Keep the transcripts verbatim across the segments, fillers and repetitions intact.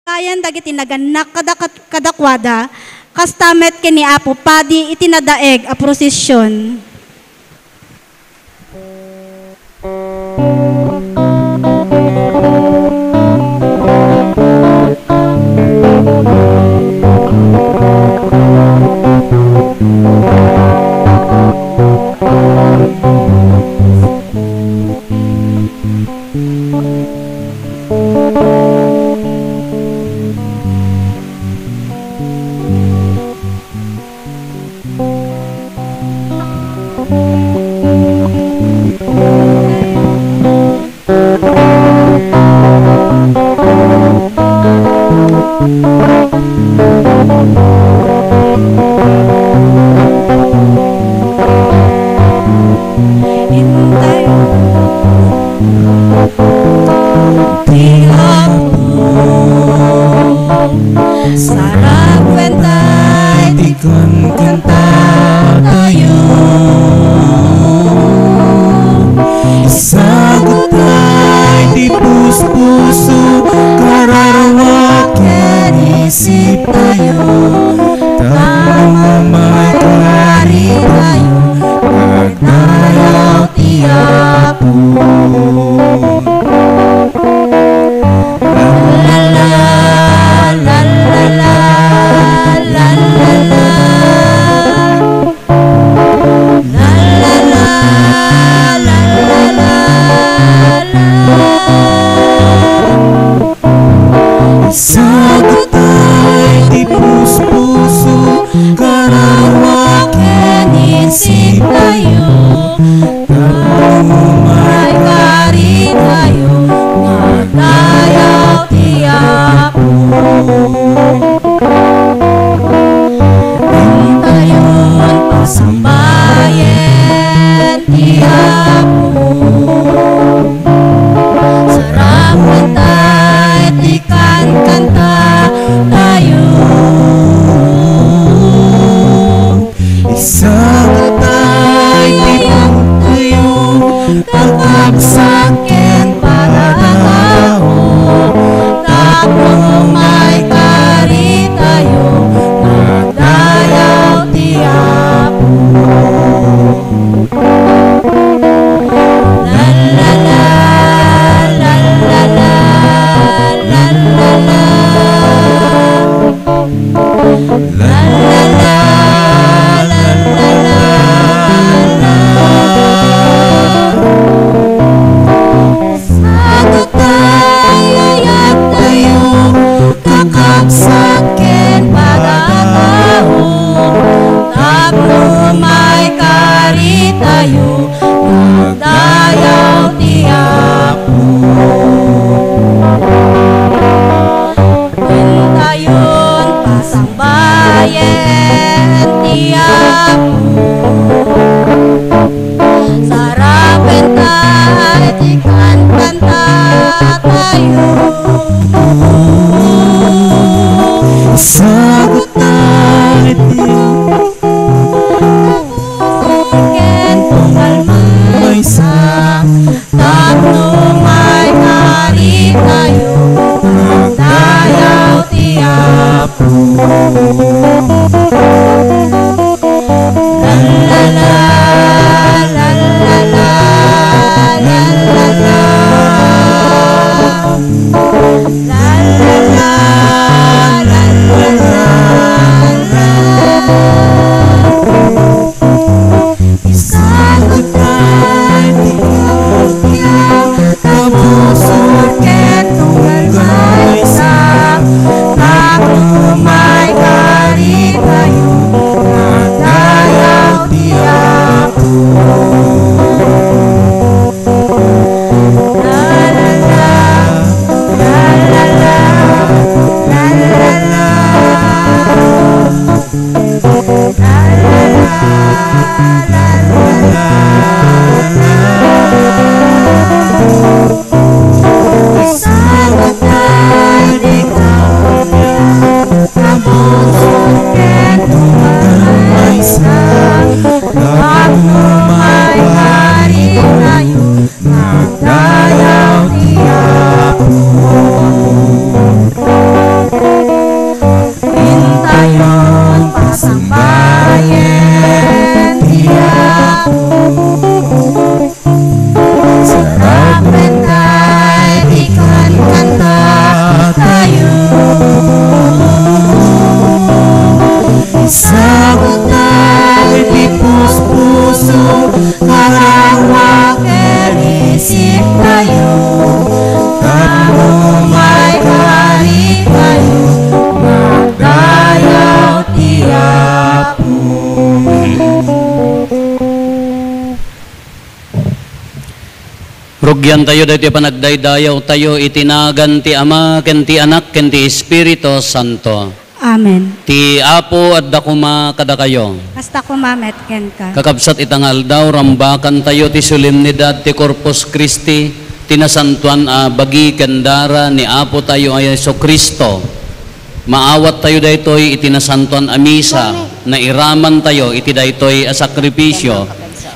Tayen dagiti nagannak kada-, kadakuada, kasta met ken ni Apo Padi iti nadaeg a prosesion. Intayo ti Apo. Saragwenta ti kankantatayo. Isaguta ti puspuso, kararua ken isip tayo. Tapno maikari tayo, agdayaw ti Apo. La, la, la, la, la, la, la, la, la. La, la, la, la, la, la, la. Isaguta ti puspuso, kararua ken isip tayo. Tapno maikari tayo, agdayaw ti Apo. Intayon pasambayen ti Apo. Saragwenta ti kankantatayo. Isaguta ti pungtoyo, kakabsat ken paradatayo, tapno maikari tayo, agdayaw ti Apo. La, la, la, la, la, la, la, la. La, la, la, la, la, la, la. Saguta ti ayat tayo, kakabsat ken paradatayo, tapno maikari tayo, agdayaw ti Apo. Intayon pasambayen ti Apo. Saragwenta ti kankantatayo. Saguta ti ken tunggal maysa. Tapno maikari tayo, agdayaw ti Apo. La, la, la, la, la, la, la, la, la. La, la, la, la, la, la, Iyantayo daytoy panagdaydayawtayo iti nagan ti Ama, ken ti Anak, ken ti Espiritu Santo. Amen. Ti Apo adda koma kadakayo. Kasta koma met kenka. Kakabsat, ita nga aldaw, rambakantayo ti solemnidad ti Corpus Christi, ti nasantoan a bagi ken dara ni Apotayo a Jesu-Cristo. Maawattayo daytoy iti nasantoan a misa, nairamantayo iti daytoy a sakripisio.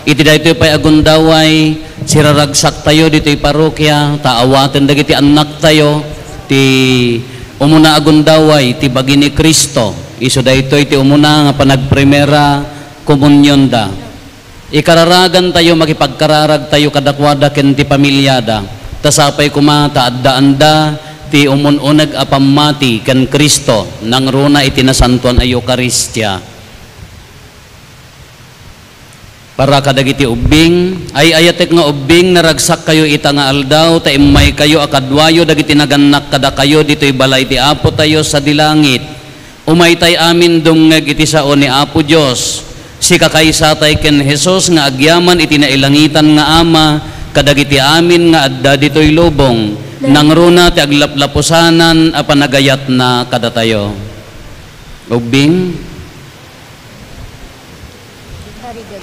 Iti daytoy pay a gundaway, siraragsaktayo ditoy parokia, ta awaten dagiti annaktayo ti umuna a gundaway ti bagi ni Cristo. Isu daytoy ti umuna nga panagprimera komunionda. Ikararagantayo, makipagkararagtayo kadakuada ken ti pamiliada. Ta sapay koma ta addaanda ti umun-uneg a pammati ken Cristo nangruna iti nasantoan a Eukaristia. Para kadagiti ubbing, ay-ayatek nga ubbing, naragsakkayo ita nga aldaw, ta immaykayo a kaduayo dagiti nagannak kadakayo ditoy balay ti Apotayo sadi langit. Umaytay amin dumngeg iti sao ni Apo Dios. Sikakaysatay ken Jesus nga agyaman iti nailangitan nga Ama kadagiti amin nga adda ditoy lubong, nangruna ti aglaplapusanan a panagayatna kadatayo. Ubbing.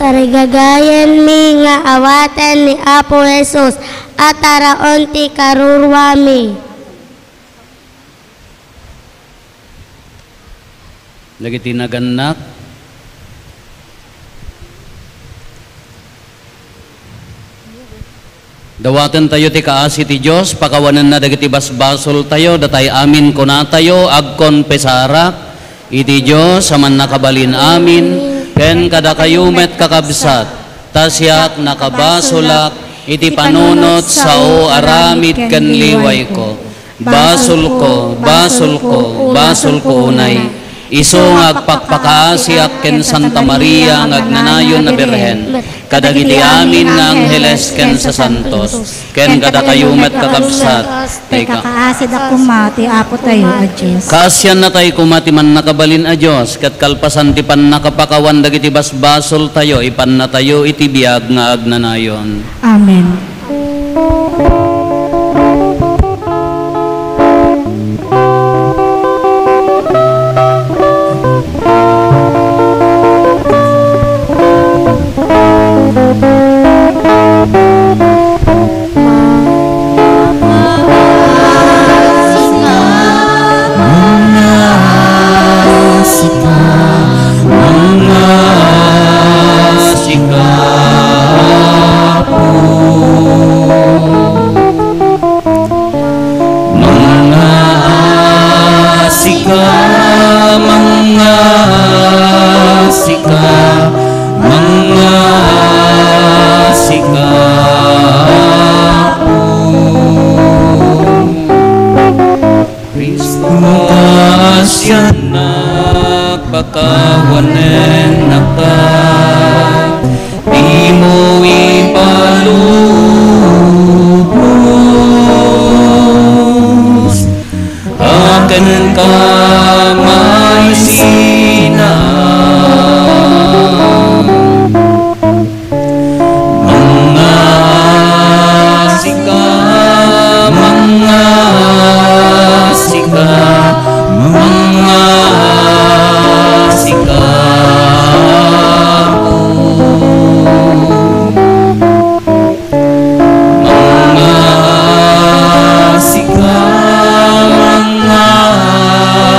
Tarigagayanmi nga awaten ni Apo Jesus a taraon ti karuruami. Dagiti nagannak. Dawatentayo ti kaasi ti Dios, pakawanenna dagiti basbasoltayo, datay amin kunatayo, agkonfesarak iti Dios a mannakabalin amin, ken kadakayo met, kakabsat, ta siak nakabasolak iti panunot sao aramid ken liwayko. Basolko, basolko, basolko unay. Isu nga agpakpakaasiak ken Santa Maria nga agnanayon a Birhen, kadagiti amin nga angheles ken sasantos, ken kadakayo met, kakabsat, ti kakaasida koma ti Apotayo a Dios. Kaasiannatay koma ti mannakabalin a Dios, ket kalpasan ti pannakapakawan dagiti basbasoltayo, ipannatayo iti biag nga agnanayon. Amen. Mangaasi ka, mangaasi ka, Apo. Mangaasi ka, mangaasi ka, mangaasi ka, Apo. Cristo, kaasiannak, pakawanennaka, dimo ipalubos a kenka maisinaan. Mangaasi ka, mangaasi ka, mangaasi ka. Mangaasi ka, mangaasi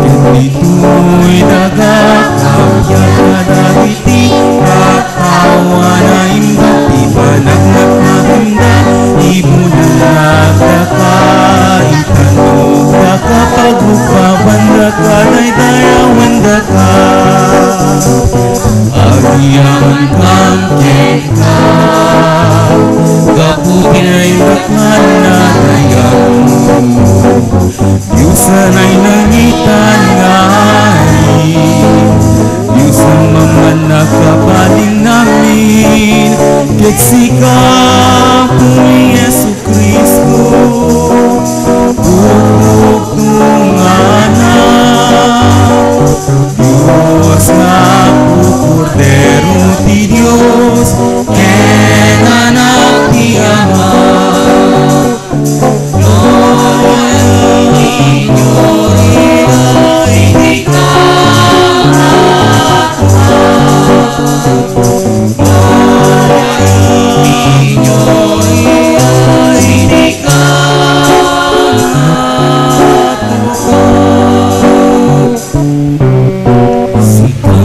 Ken ditoy daga, kabiag kadagiti tattao a naimda ti panagnagnagimda, ibunagdaka, itanogdaka, pagrupaandaka, daydayawendaka. Agyamankam kenka, gapu ti naimdak nga nadayawmo. Dios a nainangitan nga ari, Dios a mamannakabalin amin, ket sika, Apo mi Jesu-Cristo, pukpukto nga Anak, Dios nga Apo, Kordero ti Dios, ken Anak ti Ama. Sika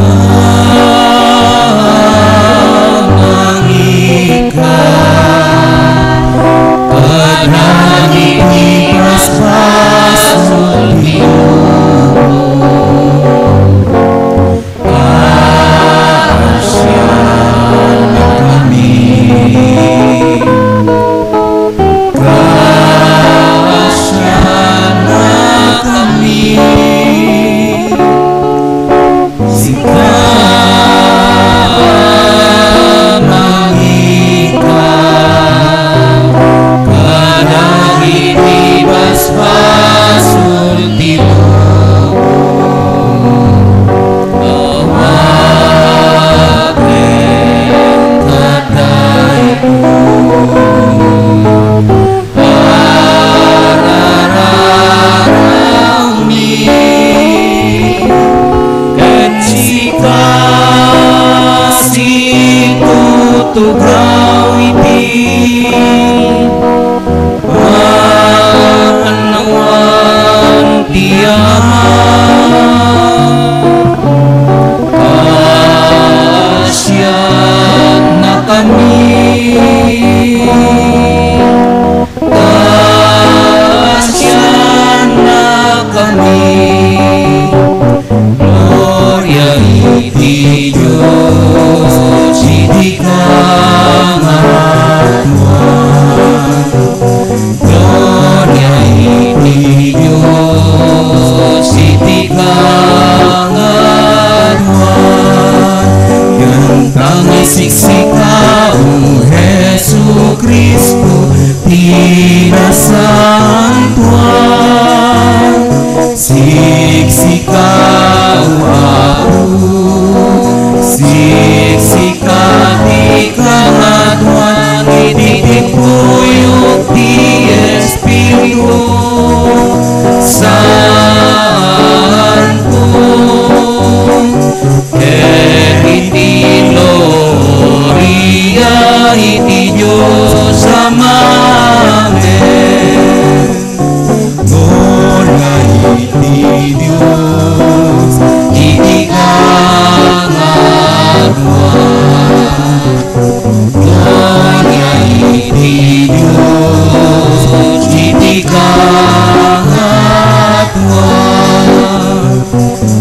mangika kadagiti basbasol ti lubong. Kaasiannakami. Kaasiannakami. Sika mangika kadagiti basbasol ti lubong. Awaten kadaytoy. Parararawmi ket sika situtugaw iti kaannawan ti Ama. Kaasiannakami. Kaasiannakami. Gloria iti Dios iti kangatoan. Gloria iti Dios iti kangatoan. Ken pangisiksika, O Jesu-Cristo, ti nasantoan. Siksika, O Apo, siksika ti kangatoan iti tippuyog ti Espiritu Santo. Ket iti gloria iti Dios Amamen. Gloria iti Dios iti kangatoan. Gloria iti Dios iti kangatoan.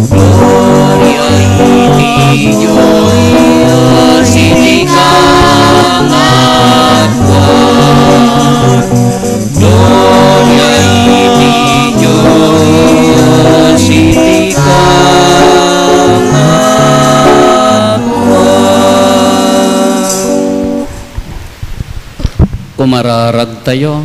Gloria iti Dios iti kangatoan. Gloria iti Dios iti kangatoan. Kumararagtayo.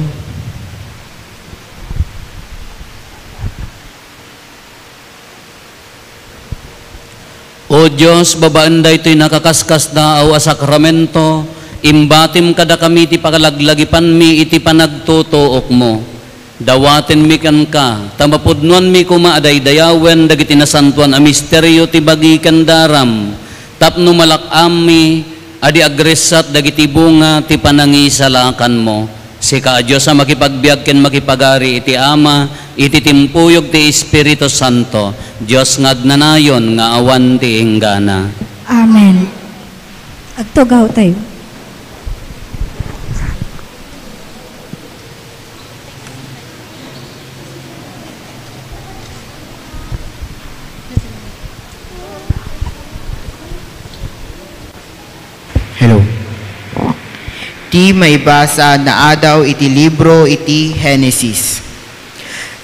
O Dios, babaen daytoy nakaskasdaaw a sakramento, imbatim kadakami ti pakalaglagipanmi iti panagtutuokmo. Dawatenmi kenka, ta mapudnoanmi koma a daydayawen dagiti nasantoan a misterio ti bagi ken daram, tapno malak-ammi a di agressat dagiti bunga ti panangisalakanmo. Sika a Dios a makipagbiag ken makipagari iti Ama, iti timpuyog ti Espiritu Santo, Dios nga agnanayon nga awan ti inggana. Amen. Agtugaw tayo. Hello. Ti maibasa naadaw iti libro iti Genesis.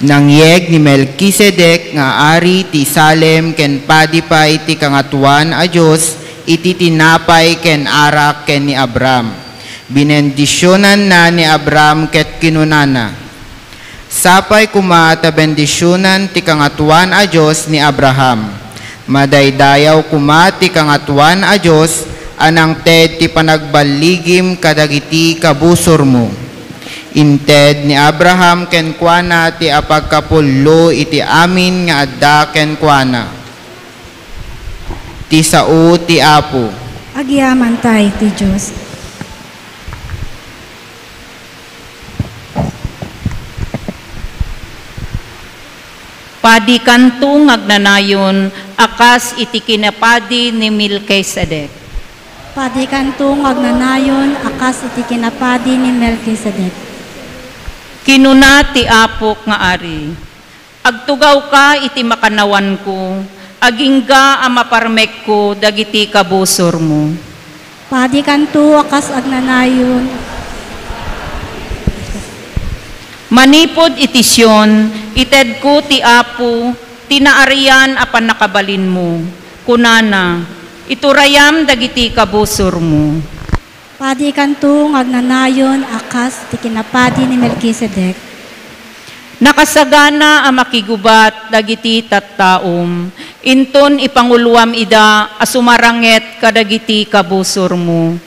Nangyeg ni Melkisedec nga ari ti Salem ken padi pay ti Kangatoan a Dios iti tinapay ken arak ken ni Abraham. Binendisionanna ni Abraham ket kinunana, Sapay koma ta bendisionan ti Kangatoan a Dios ni Abraham. Madaydayaw koma ti Kangatoan a Dios a nangted ti panagballigim kadagiti kabusormo. Inted ni Abraham kenkuana ti apagkapullo iti amin nga adda kenkuana. Ti sao ti Apo. Agyamantay ti Dios. Padikanto nga agnanayon a kas iti kinapadi ni Melkisedec. Padikanto nga agnanayon a kas iti kinapadi ni Melkisedec. Kinuna ti Apo nga Ari, Agtugawka iti makannawanko, agingga a maparmekko dagiti kabusormo. Padikanto a kas agnanayon. Manipud iti Sion, itedko ti Apo, ti naarian a pannakabalinmo. Kunana, Iturayam dagiti kabusormo. Padikanto nga agnanayon a kas ti kinapadi ni Melkisedec. Nakasagana a makigubat dagiti tattaom, inton ipanguloam ida a sumaranget kadagiti kabusormo.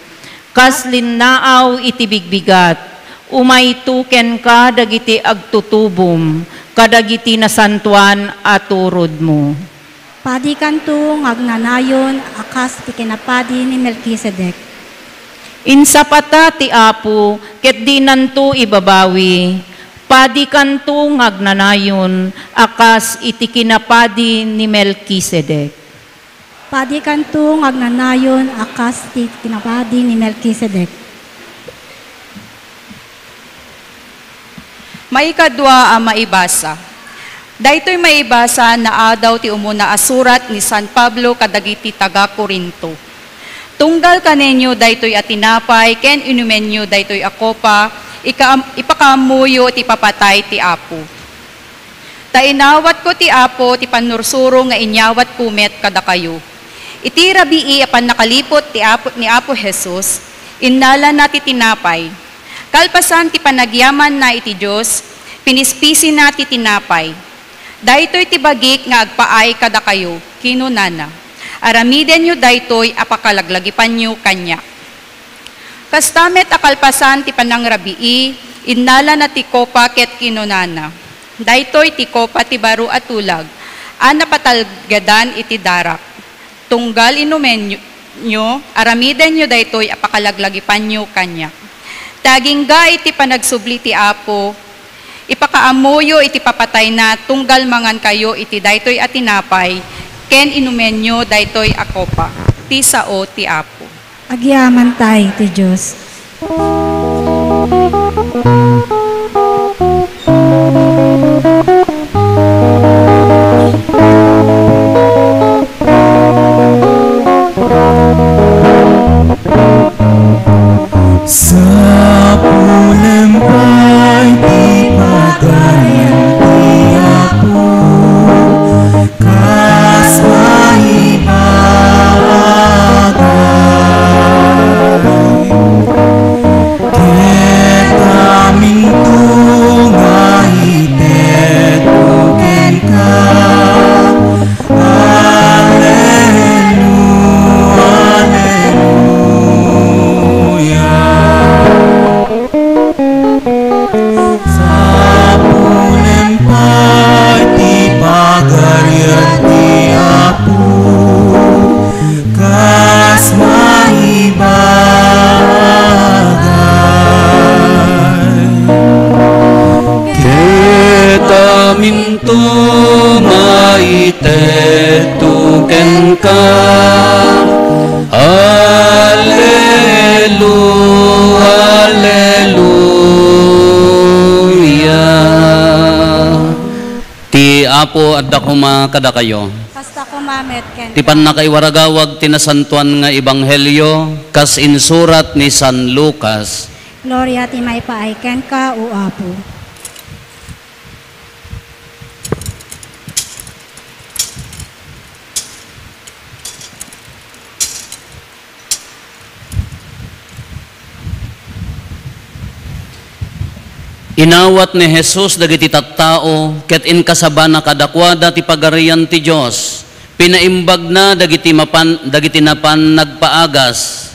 Kas linnaaw iti bigbigat, umayto kenka dagiti agtutubom kadagiti nasantoan a turodmo. Padikanto nga agnanayon a kas ti kinapadi ni Melkisedec. Insapata ti Apo ket dinanto ibabawi. Padikanto nga agnanayon a kas iti kinapadi ni Melkisedec. Padikanto nga agnanayon a kas ti kinapadi ni Melkisedec. Maikadua a maibasa. Daytoy maibasa naadaw ti umuna a surat ni San Pablo kadagiti taga-Corinto. Tunggal kanenyo daytoy a tinapay ken inumenyo daytoy a kopa, ika-, ipakaammoyo ti papatay ti Apo. Ta inawatko ti Apo ti pannursuro nga inyawatko met kadakayo. Iti rabii a pannakaliput ti Apo, ni Apo Jesus, innalana ti tinapay. Kalpasan ti panagyamanna iti Dios, pinispisina ti tinapay. Daytoy ti bagik nga agpaay kadakayo, kinunana. Aramidenyo daytoy a pakalaglagipanyo kaniak. Kasta met a kalpasan ti panangrabii, innalana ti kopa ket kinunana, Daytoy ti kopa ti baro a tulag a napatalgedan iti darak. Tunggal inumenyo, aramidenyo daytoy a pakalaglagipanyo kaniak. Ta agingga iti panagsubli ti Apo, ipakaammoyo iti papatayna tunggal mangankayo iti daytoy a tinapay ken inumenyo daytoy a kopa ti sao ti Apo. Agyamantay ti Dios. Sapulem pay ti pagayan ti Apo, kas maipaagay. Ket Apo, adda koma kadakayo. Kasta koma met kenka. Ti pannakaiwaragawag ti nasantoan nga ebanghelio, kas insurat ni San Lucas. Gloria ti maipaay kenka, O Apo. Inawat ni Jesus dagiti tattao ket inkasabana kadakuada ti Pagarian ti Dios. Pinaimbagna dagiti mapan-, dagiti napan nagpaagas.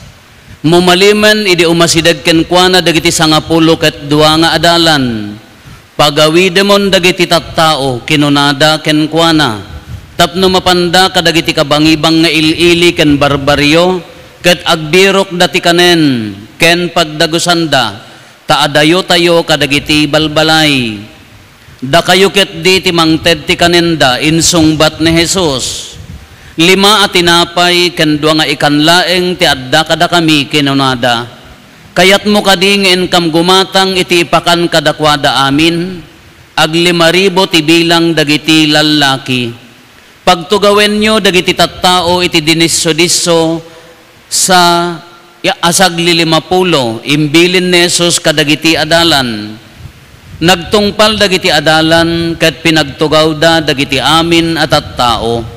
Mumalimen idi umasideg kenkuana dagiti sangapulo ket dua nga adalan. "Pagawidemon dagiti tattao," kinunada kenkuana, "tapno mapanda kadagiti kabangibang nga il-ili ken barbario, ket agbirokda ti kanen ken pagdagusanda, ta adayotayo kadagiti balbalay. Dakayo ketdi ti mangted ti kanenda," insungbat ni Jesus. "Lima a tinapay ken dua nga ikan laeng ti adda kadakami," kinunada. "Kayatmo kadi nga inkam gumatang iti ipakan kadakuada amin?" Aglima ribu ti bilang dagiti lallaki. "Pagtugawenyo dagiti tattao iti dinisodisso sa ya-, asaglilimapulo," imbilin ni Jesus kadagiti adalan. Nagtungpal dagiti adalan ket pinagtugawda dagiti amin a tattao.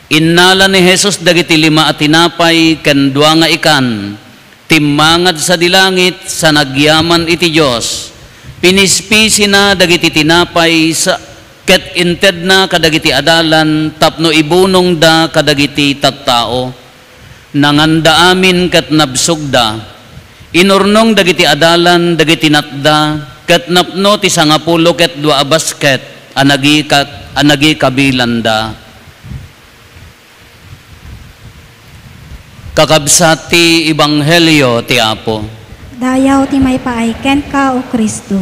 Innala ni Jesus dagiti lima a tinapay ken dua nga ikan. Timmangad sadi langit sa nagyaman iti Dios. Pinispisina dagiti tinapay sa, ket intedna kadagiti adalan tapno ibunongda kadagiti tattao. Nanganda amin ket nabsogda. Inurnong dagiti adalan dagiti natda, ket napno ti sangapulo ket dua a basket a nagika-, a nagikabilanda. Kakabsat ti Ebanghelio ti Apo. Dayaw ti maipaay kenka, O Cristo.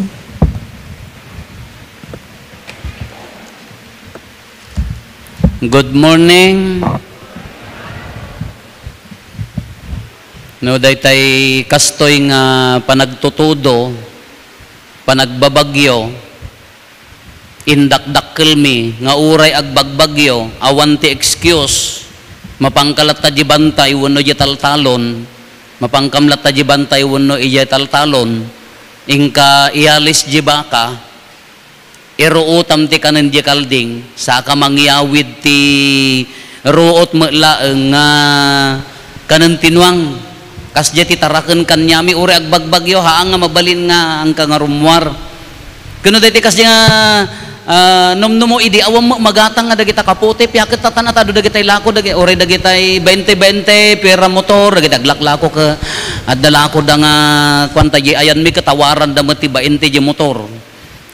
Good morning. No, daytay kastoy nga panagtutudo, panagbabagyo, indakdakkelmi nga uray agbagbagyo, awan ti excuse. Mapanka latta di bantay wenno di taltalon. Mapankam latta di bantay wenno idiay taltalon. Inka iyalis di baka, iruotam ti kanen di kalding, saka mangyawid ti ruot met laeng nga kanen ti nuang. Kasdiay ti taraken kaniami, uray agbagbagyo, haan nga mabalin nga angka nga rummuar. Ken no daytoy kasdiay nga, ah, numnumo idi, awan met magatang nga dagita kaputi, piaket ta tan-, ta adu dagitay lako, dagi-, uray dagitay bainte bainte, pira motor, dagiti aglaklako ket adda lakoda nga, kuan, ta di ayanmi ket awaranda met ti bainte di motor.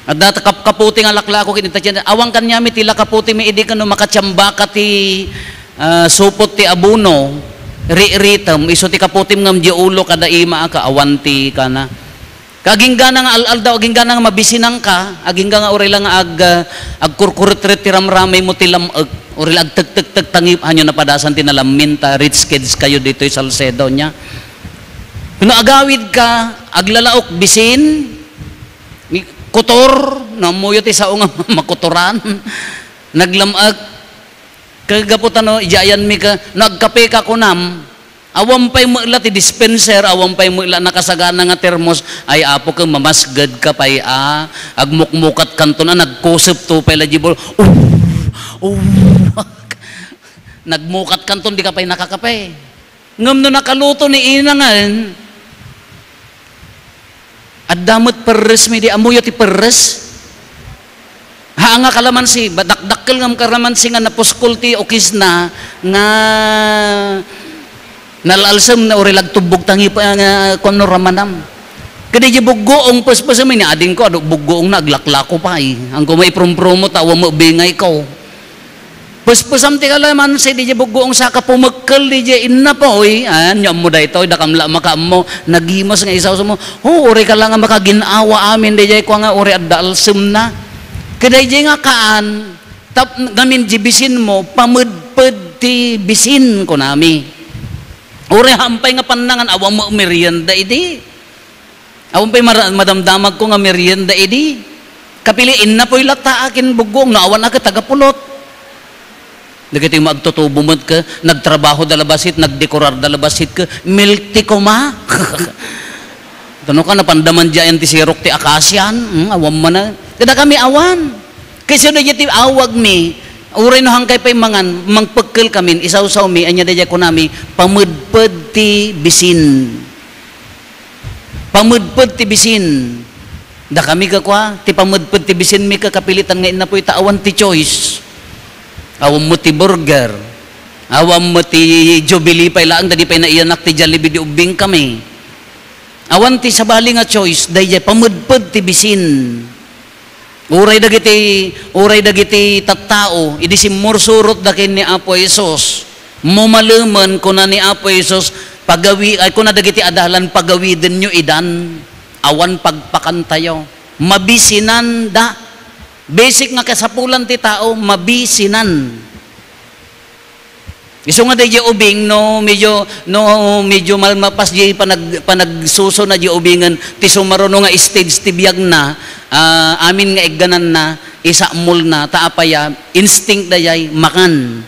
Adda ta kap-, kaputi nga laklako ket inta, awan kaniami ti la kaputimi idi ken no makatiambaka ti, ah, supot ti abono, ri-, ritem, isu ti kaputim ngem di ulo kada ima ka, awan ti kana. Kaginggana nga al-aldaw, aginggana nga mabisinangka, agingga nga uray la nga ag-, ah, agkurkuretret ti ramramaymo ti lam-, ag-, uray la agtektektek tangip, hanyo napadasan ti nalammin ta rich kids kayo ditoy Salcedo nia. No agawidka, aglalaok bisin, Ni-, kutor, no, ammoyo ti sao nga makutoran. Naglam-, ag-, kagapu ta no, idiay ayanmi ka, no, agkapeka kunam, awan pay met la ti dispenser, awan pay met la nakasagana nga termos, ay, Apo, ken mamasgedka pay, a, agmukmukatkanton, a, nagkusepto pay la di bul-, uh, uh, nagmukatkanton, dika pay nakakape. Ngem no nakaluto ni inangen, adda met perresmi di, ammoyo ti perres? Haan nga kalamansi, ba-, dakdakkel ngem kalamansi nga napuskol ti ukisna nga nalaalsem na uray la agtubbog tangi pa nga kuno ramanam. Ket di buggoong, pespesem ni adingko, adu buggoongna, aglaklako pay. Angko maiprumpromo, ta awan met bingayko. Pespesam ti kalamansi, di di buggoong saka pumekkel di di innapoy. Ayan, nya ammo daytoy, dakam la makaammo. Nagimas nga isawsawmo. O, uray ka la nga makagin-awa amin, di di kua nga uray adda alsemna. Ket di nga kaan, tap-, ngamin di bisinmo, pamedped ti bisin, kunami. Uray hampay nga pannangan, awan mo merienda idi. Awan pay mara-, madamdamagko nga merienda idi. Kapili, innapoy latta a kin bugguong, no awan a ket taga pulot. Dagiti agtutubo met ket nagtrabaho da labasit, nagdekorar da labasit ket milk tea koma. Tano ka, napandaman diay ti sirok ti akasia, hmm, awan man a. Kada kami awan. Kaysa dagiti awagmi, uray no hangkay pay mangan, mangpekkel kamin, isawsawmi, ania daydiay kunami, pamedped ti bisin. Pamedped ti bisin. Dakami kakua, ti pamedped ti bisinmi kakapilitan nga innapoy ta awan ti choice. Awan met ti burger. Awan met ti Jollibee pay laeng, ta di pay naiyanak ti Jollibee di ubbing kami. Awan ti sabali nga choice, daydiay pamedped ti bisin. Uray dagiti, uray dagiti tattao, idi simmursurotda ken ni Apo Jesus. Mumalemen, kuna ni Apo Jesus, pagawi-, ay, kuna dagiti adalan, "Pagawidenyo idan, awan pagpakantayo." Mabisinanda. Basic nga kasapulan ti tao, mabisinan. Isu nga daydiay ubing, no medyo, no medyo malmapas diay panag-, panagsusona diay ubingen, ti sumaruno nga stage ti biagna, ah, amin nga iggananna, isamulna, ta apay a, instinct daydiay, makan.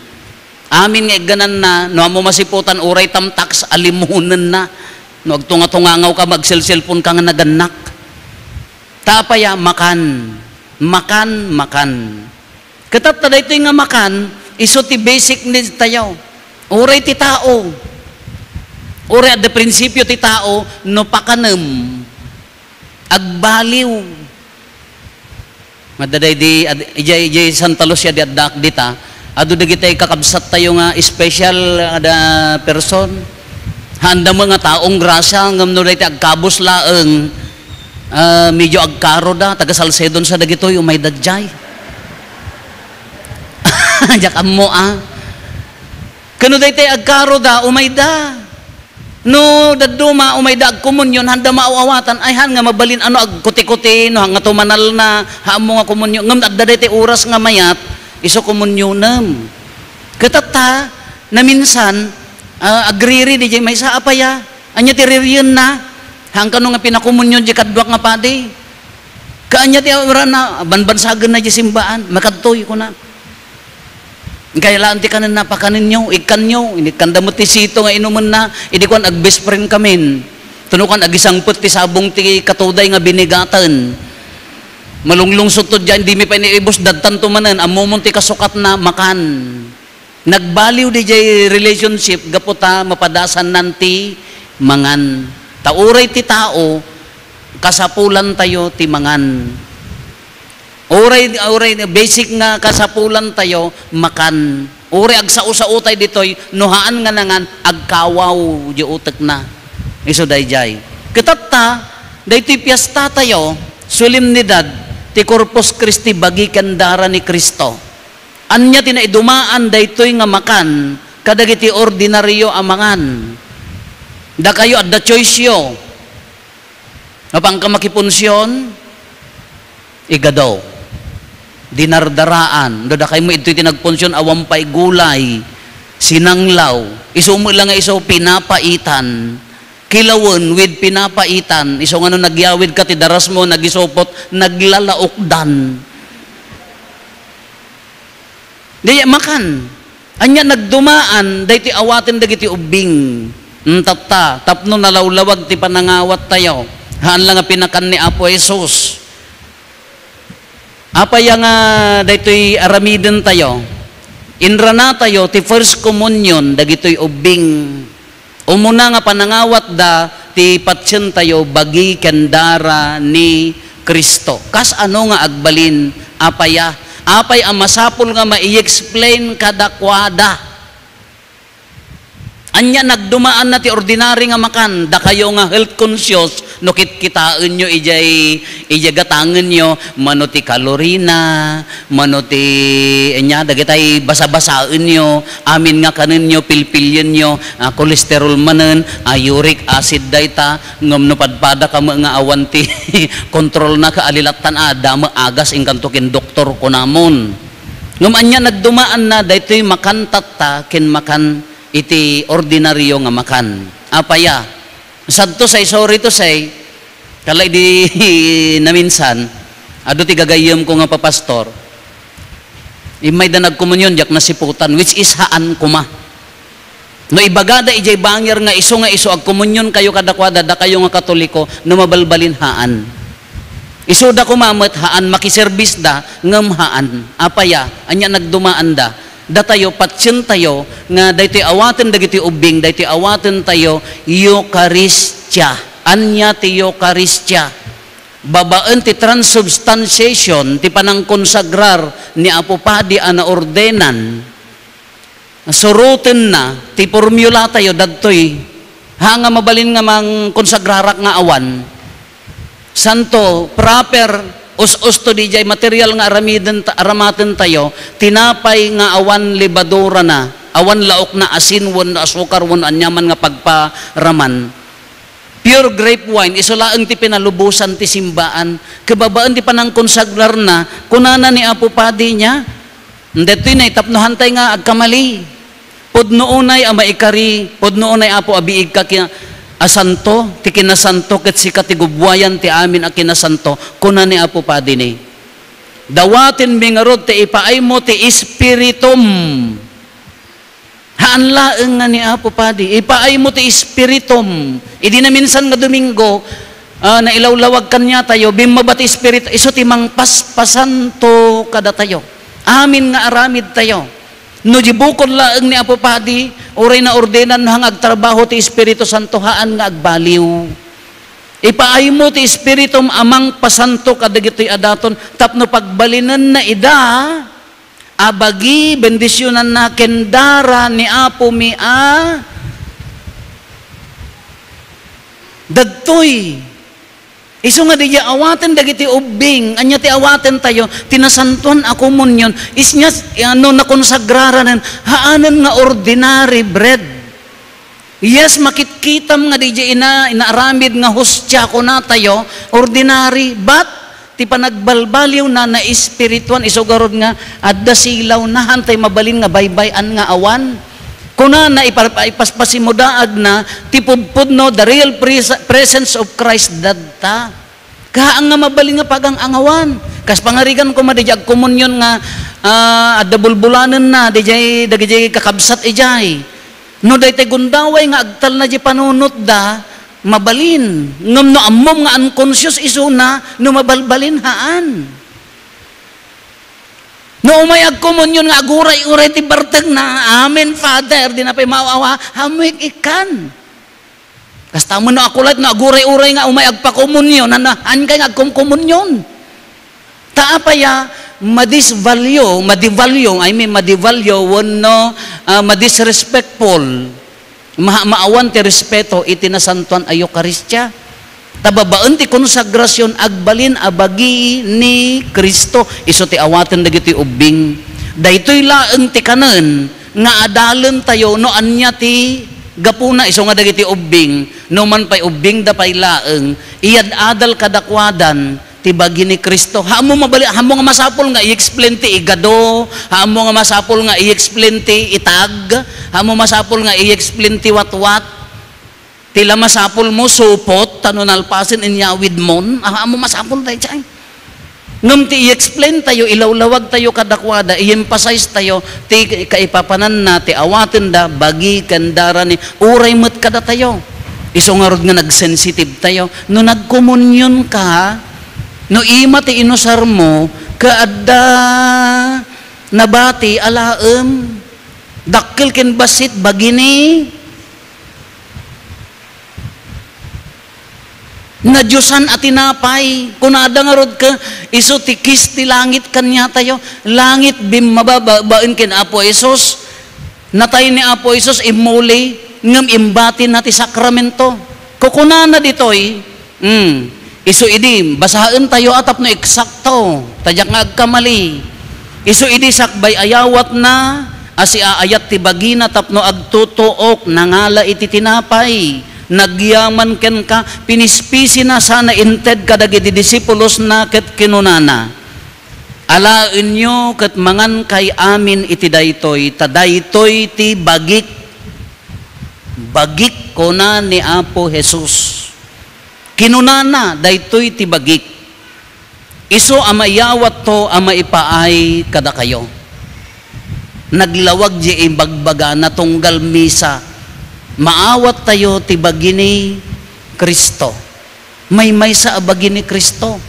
Amin nga iggananna, no ammo masiputan, uray tamtaks, alimonenna. No agtungatungangawka, magselselponka nga nagannak. Ta apay a, makan. Makan, makan. Ket ta daytoy nga makan, isu ti basic needs tayo. Uray ti tao. Uray adda prinsipio ti tao, no pakanem, agbaliw. Madda daydi, ad-, idiay, idiay Santa Lucia di addaak dita, adu dagiti kakabsat tayo nga special, ada person. Haanda met nga taong grasya, ngem no daytoy agkabus laeng, ah, medyo agkaroda, taga Salcedon sa dagitoy, umayda diay. Diak ammo, ah. Ken no daytoy agkaroda, umayda. No dadduma, umayda agkomunion, haanda maaw-awatan, ay han nga mabalin, ano, agkuti-kuti, no, nga tumanalna, ha ammo nga komunion. Ngem adda daytoy oras nga mayat, isu komunionem. Ket ta, naminsan, ah, agriri diay maysa, apay a, ania ti ririenna? Haan kano nga pinakomunion diay kaduak nga padi. Kaanya ti awrana, banbansagenna diay simbaan, makadtoy, kuna. Kaylaan ti kanenna, pakanenyo, ikkanyo, inikkanda met ti sito nga inumenna, idi kuan, ag-best friend kamin. Tunukan, agisangpet ti sabong ti katuday nga binigaten. Malunglungsotto diay, dimi pay naibus, dadtanto manen, ammomon ti kasukatna, makan. Nagbaliw diay relationship gapu ta mapadasannan ti mangan. Ta uray ti tao, kasapulantayo ti mangan. Uray, uray basic nga kasapulantayo, makan. Uray agsao-saotay ditoy, no haan nga nangan, agkawaw diay utekna. Isu daydiay. Ket ta, daytoy piestatayo, solemnidad ti Corpus Christi, bagi ken dara ni Cristo. Ania ti naidumaan daytoy nga makan kadagiti ordinario a mangan? Dakayo, adda choiceyo. Mapanka makipunsion, igado. Dinardaraan. No dakaymo idtoy ti nagpunsion, awan pay gulay, sinanglaw. Isu met la nga isu, pinapaitan. Kilawen with pinapaitan. Isu nga no nagyawidka ti darasmo, nagisupot, naglalaokdan. Di makan. Ania nagdumaan daytoy awaten dagiti ubbing. Hmm, tatta, tapno nalawlawag ti panangawattayo. Haan la nga pinakan ni Apo Jesus. Apay a nga daytoy aramidentayo? Inranatayo ti First Communion dagitoy ubbing. Umuna nga panangawatda ti patientayo bagi ken dara ni Cristo. Kasano nga agbalin? Apay a? Apay a masapul nga mai-explain kadakuada? Ania nagdumaanna ti ordinary nga makan? Dakayo nga health conscious, no kitkitaenyo idiay, idiay gatangenyo, mano ti kalorina, mano ti, ania, dagitay basabasaenyo, amin nga kanenyo, pilpilienyo, ah, cholesterol manen, ah, uric acid dayta, ngem no padpadaka met nga awan ti kontrolna ket alilattan, ah, adda met agas, inkanto ken doktor, kunamon. Ngem ania nagdumaanna daytoy makan tatta ken makan iti ordinaryo nga makan. Apay a? Sad to say, sorry to say, kala idi naminsan, Adu ti gagayyemko nga papastor, immayda nagkomunion, diak nasiputan, which is haan koma. No ibagada idiay bangir nga isu nga isu agkomunionkayo kadakuada, dakayo nga Katoliko, no mabalbalin, haan. Isuda koma met, haan, makiserbisda, ngem haan. Apay a, ania nagdumaanda? Datayo, patientayo nga daytoy awaten dagiti ubbing, daytoy awatentayo, Eukaristia. Ania ti Eukaristia? Babaen ti transubstantiation, ti panangkonsagrar ni Apo Padi a naordenan, surotenna ti formulatayo dagtoy. Ha nga mabalin nga mangkonsagrarak nga awan? Santo, proper, us-usto didiay material nga aramiden ta-, aramatentayo, tinapay nga awan lebadurana, awan laokna, asin wenno asukar wenno aniaman nga pagparaman. Pure grape wine, isu laeng ti pinalubosan ti simbaan. Kababaen ti panangkonsagrarna, kunana ni Apo Padi nia, daytoy nay tapno hantay nga agkamali. Pudno unay a maikari, pudno unay, Apo, a biigka ki-, a santo, ti kinasanto, ket sika ti gubbuayan ti amin a kinasanto, kuna ni Apo Padi ni. Dawatenmi ngarud ti ipaaymo ti Espiritum. Haan laeng nga ni Apo Padi, ipaaymo ti Espiritum. Idi naminsan nga Domingo, ah, nailawlawag kaniatayo, bimmaba ti Espiritu, isu ti mangpaspasanto kadatayo. Amin nga aramidtayo. No di bukod laeng ni Apo Padi, uray naordenan no hang agtrabaho ti Espiritu Santo, haan nga agbaliw. Ipaaymo ti Espiritum a mangpasanto kadagitoy a daton tapno pagbalinenna ida a bagi, bendisionanna ken dara ni Apomi a dagtoy. Isu nga didiay awaten dagiti ubbing, ania ti awatentayo? Ti nasantuan a komunion. Isnya, no nakonsagraranen, haanen nga ordinary bread. Yes, makitkitam nga didiay ina-, inaaramid nga hostia kunatayo, ordinary, but ti panagbalbaliwna, naespirituan, isu garud nga adda silawna, hantay mabalin nga baybay-an nga awan. Kunana, ipar-, ipaspasimo daagna, ti pudpudno, the real pres-, presence of Christ dadta. Haan nga mabalin nga pagang-angawan. Kas pangarigan koma, didiay agkomunion nga, ah, adda bulbulanenna, didiay, dagiti kakabsat idiay. No daytoy gundaway nga agtalna diay panunotda, mabalin. Ngem no ammom nga unconscious isuna, no mabalbalin, haan. No umay agkomunion nga aguray-uray ti bartekna, "Amen, Father," di na pay maaw-awa, hamuik ikkan. Kasta met no akulat no aguray-uray nga umay agpakomunion, haan, haankay nga agkomkomunion. Ta apay a madisvalue, madivalue, I mean, madivalue wenno, ah, madisrespectful, ma-, maawan ti respeto iti nasantuan a Eukaristia. Ta babaen ti konsagrasion, agbalin a bagi ni Cristo, isu ti awaten dagiti ubbing. Daytoy laeng ti kanen nga adalentayo no ania ti gapuna, isu nga dagiti ubbing, no man pay ubbingda pay laeng, iyad-adal kadakuadan ti bagi ni Cristo. Haanmo mabali-, haanmo nga masapul nga i-explain ti igado, haanmo nga masapul nga i-explain ti itag, haanmo masapul nga i-explain ti watwat. Ti la masapulmo, supot, ta no nalpasen, inyawidmon, ah, haanmo masapul daydiay. Ngem ti i-explain tayo, ilawlawag tayo kadakuada, i-emphasize tayo, ti kaipapananna, ti awatenda, bagi ken dara ni, uray met kadatayo. Isu ngarud nga nagsensitive tayo. No nagkomunion ka, no ima ti inusarmo, ket adda nabati a laem, dakkel ken bassit, bagi ni nadiosan a tinapay. Kunada ngarud ket isu ti kiss ti langit kaniatayo. Langit bimmaba ba-, baen ken Apo Jesus. Natay ni Apo Jesus, immuli, ngem imbatina ti sakramento. Kukunana ditoy, Hmm. Isu idi, basaentayo a tapno eksakto, ta diak nga agkamali. Isu idi sakbay ayawatna a siaayat ti bagina tapno agtutuok, nangala iti tinapay, nagyaman kenka, pinispisina sana inted kadagiti disipulosna ket kinunana, "Alaenyo ket mangankay amin iti daytoy, ta daytoy ti bagik." Bagik, kuna ni Apo Jesus. Kinunana, "Daytoy ti bagik." Isu a maiyawatto a maipaay kadakayo. Naglawag diay ibagbagana tunggal misa. Maawattayo ti bagi ni Cristo. Maymaysa a bagi ni Cristo.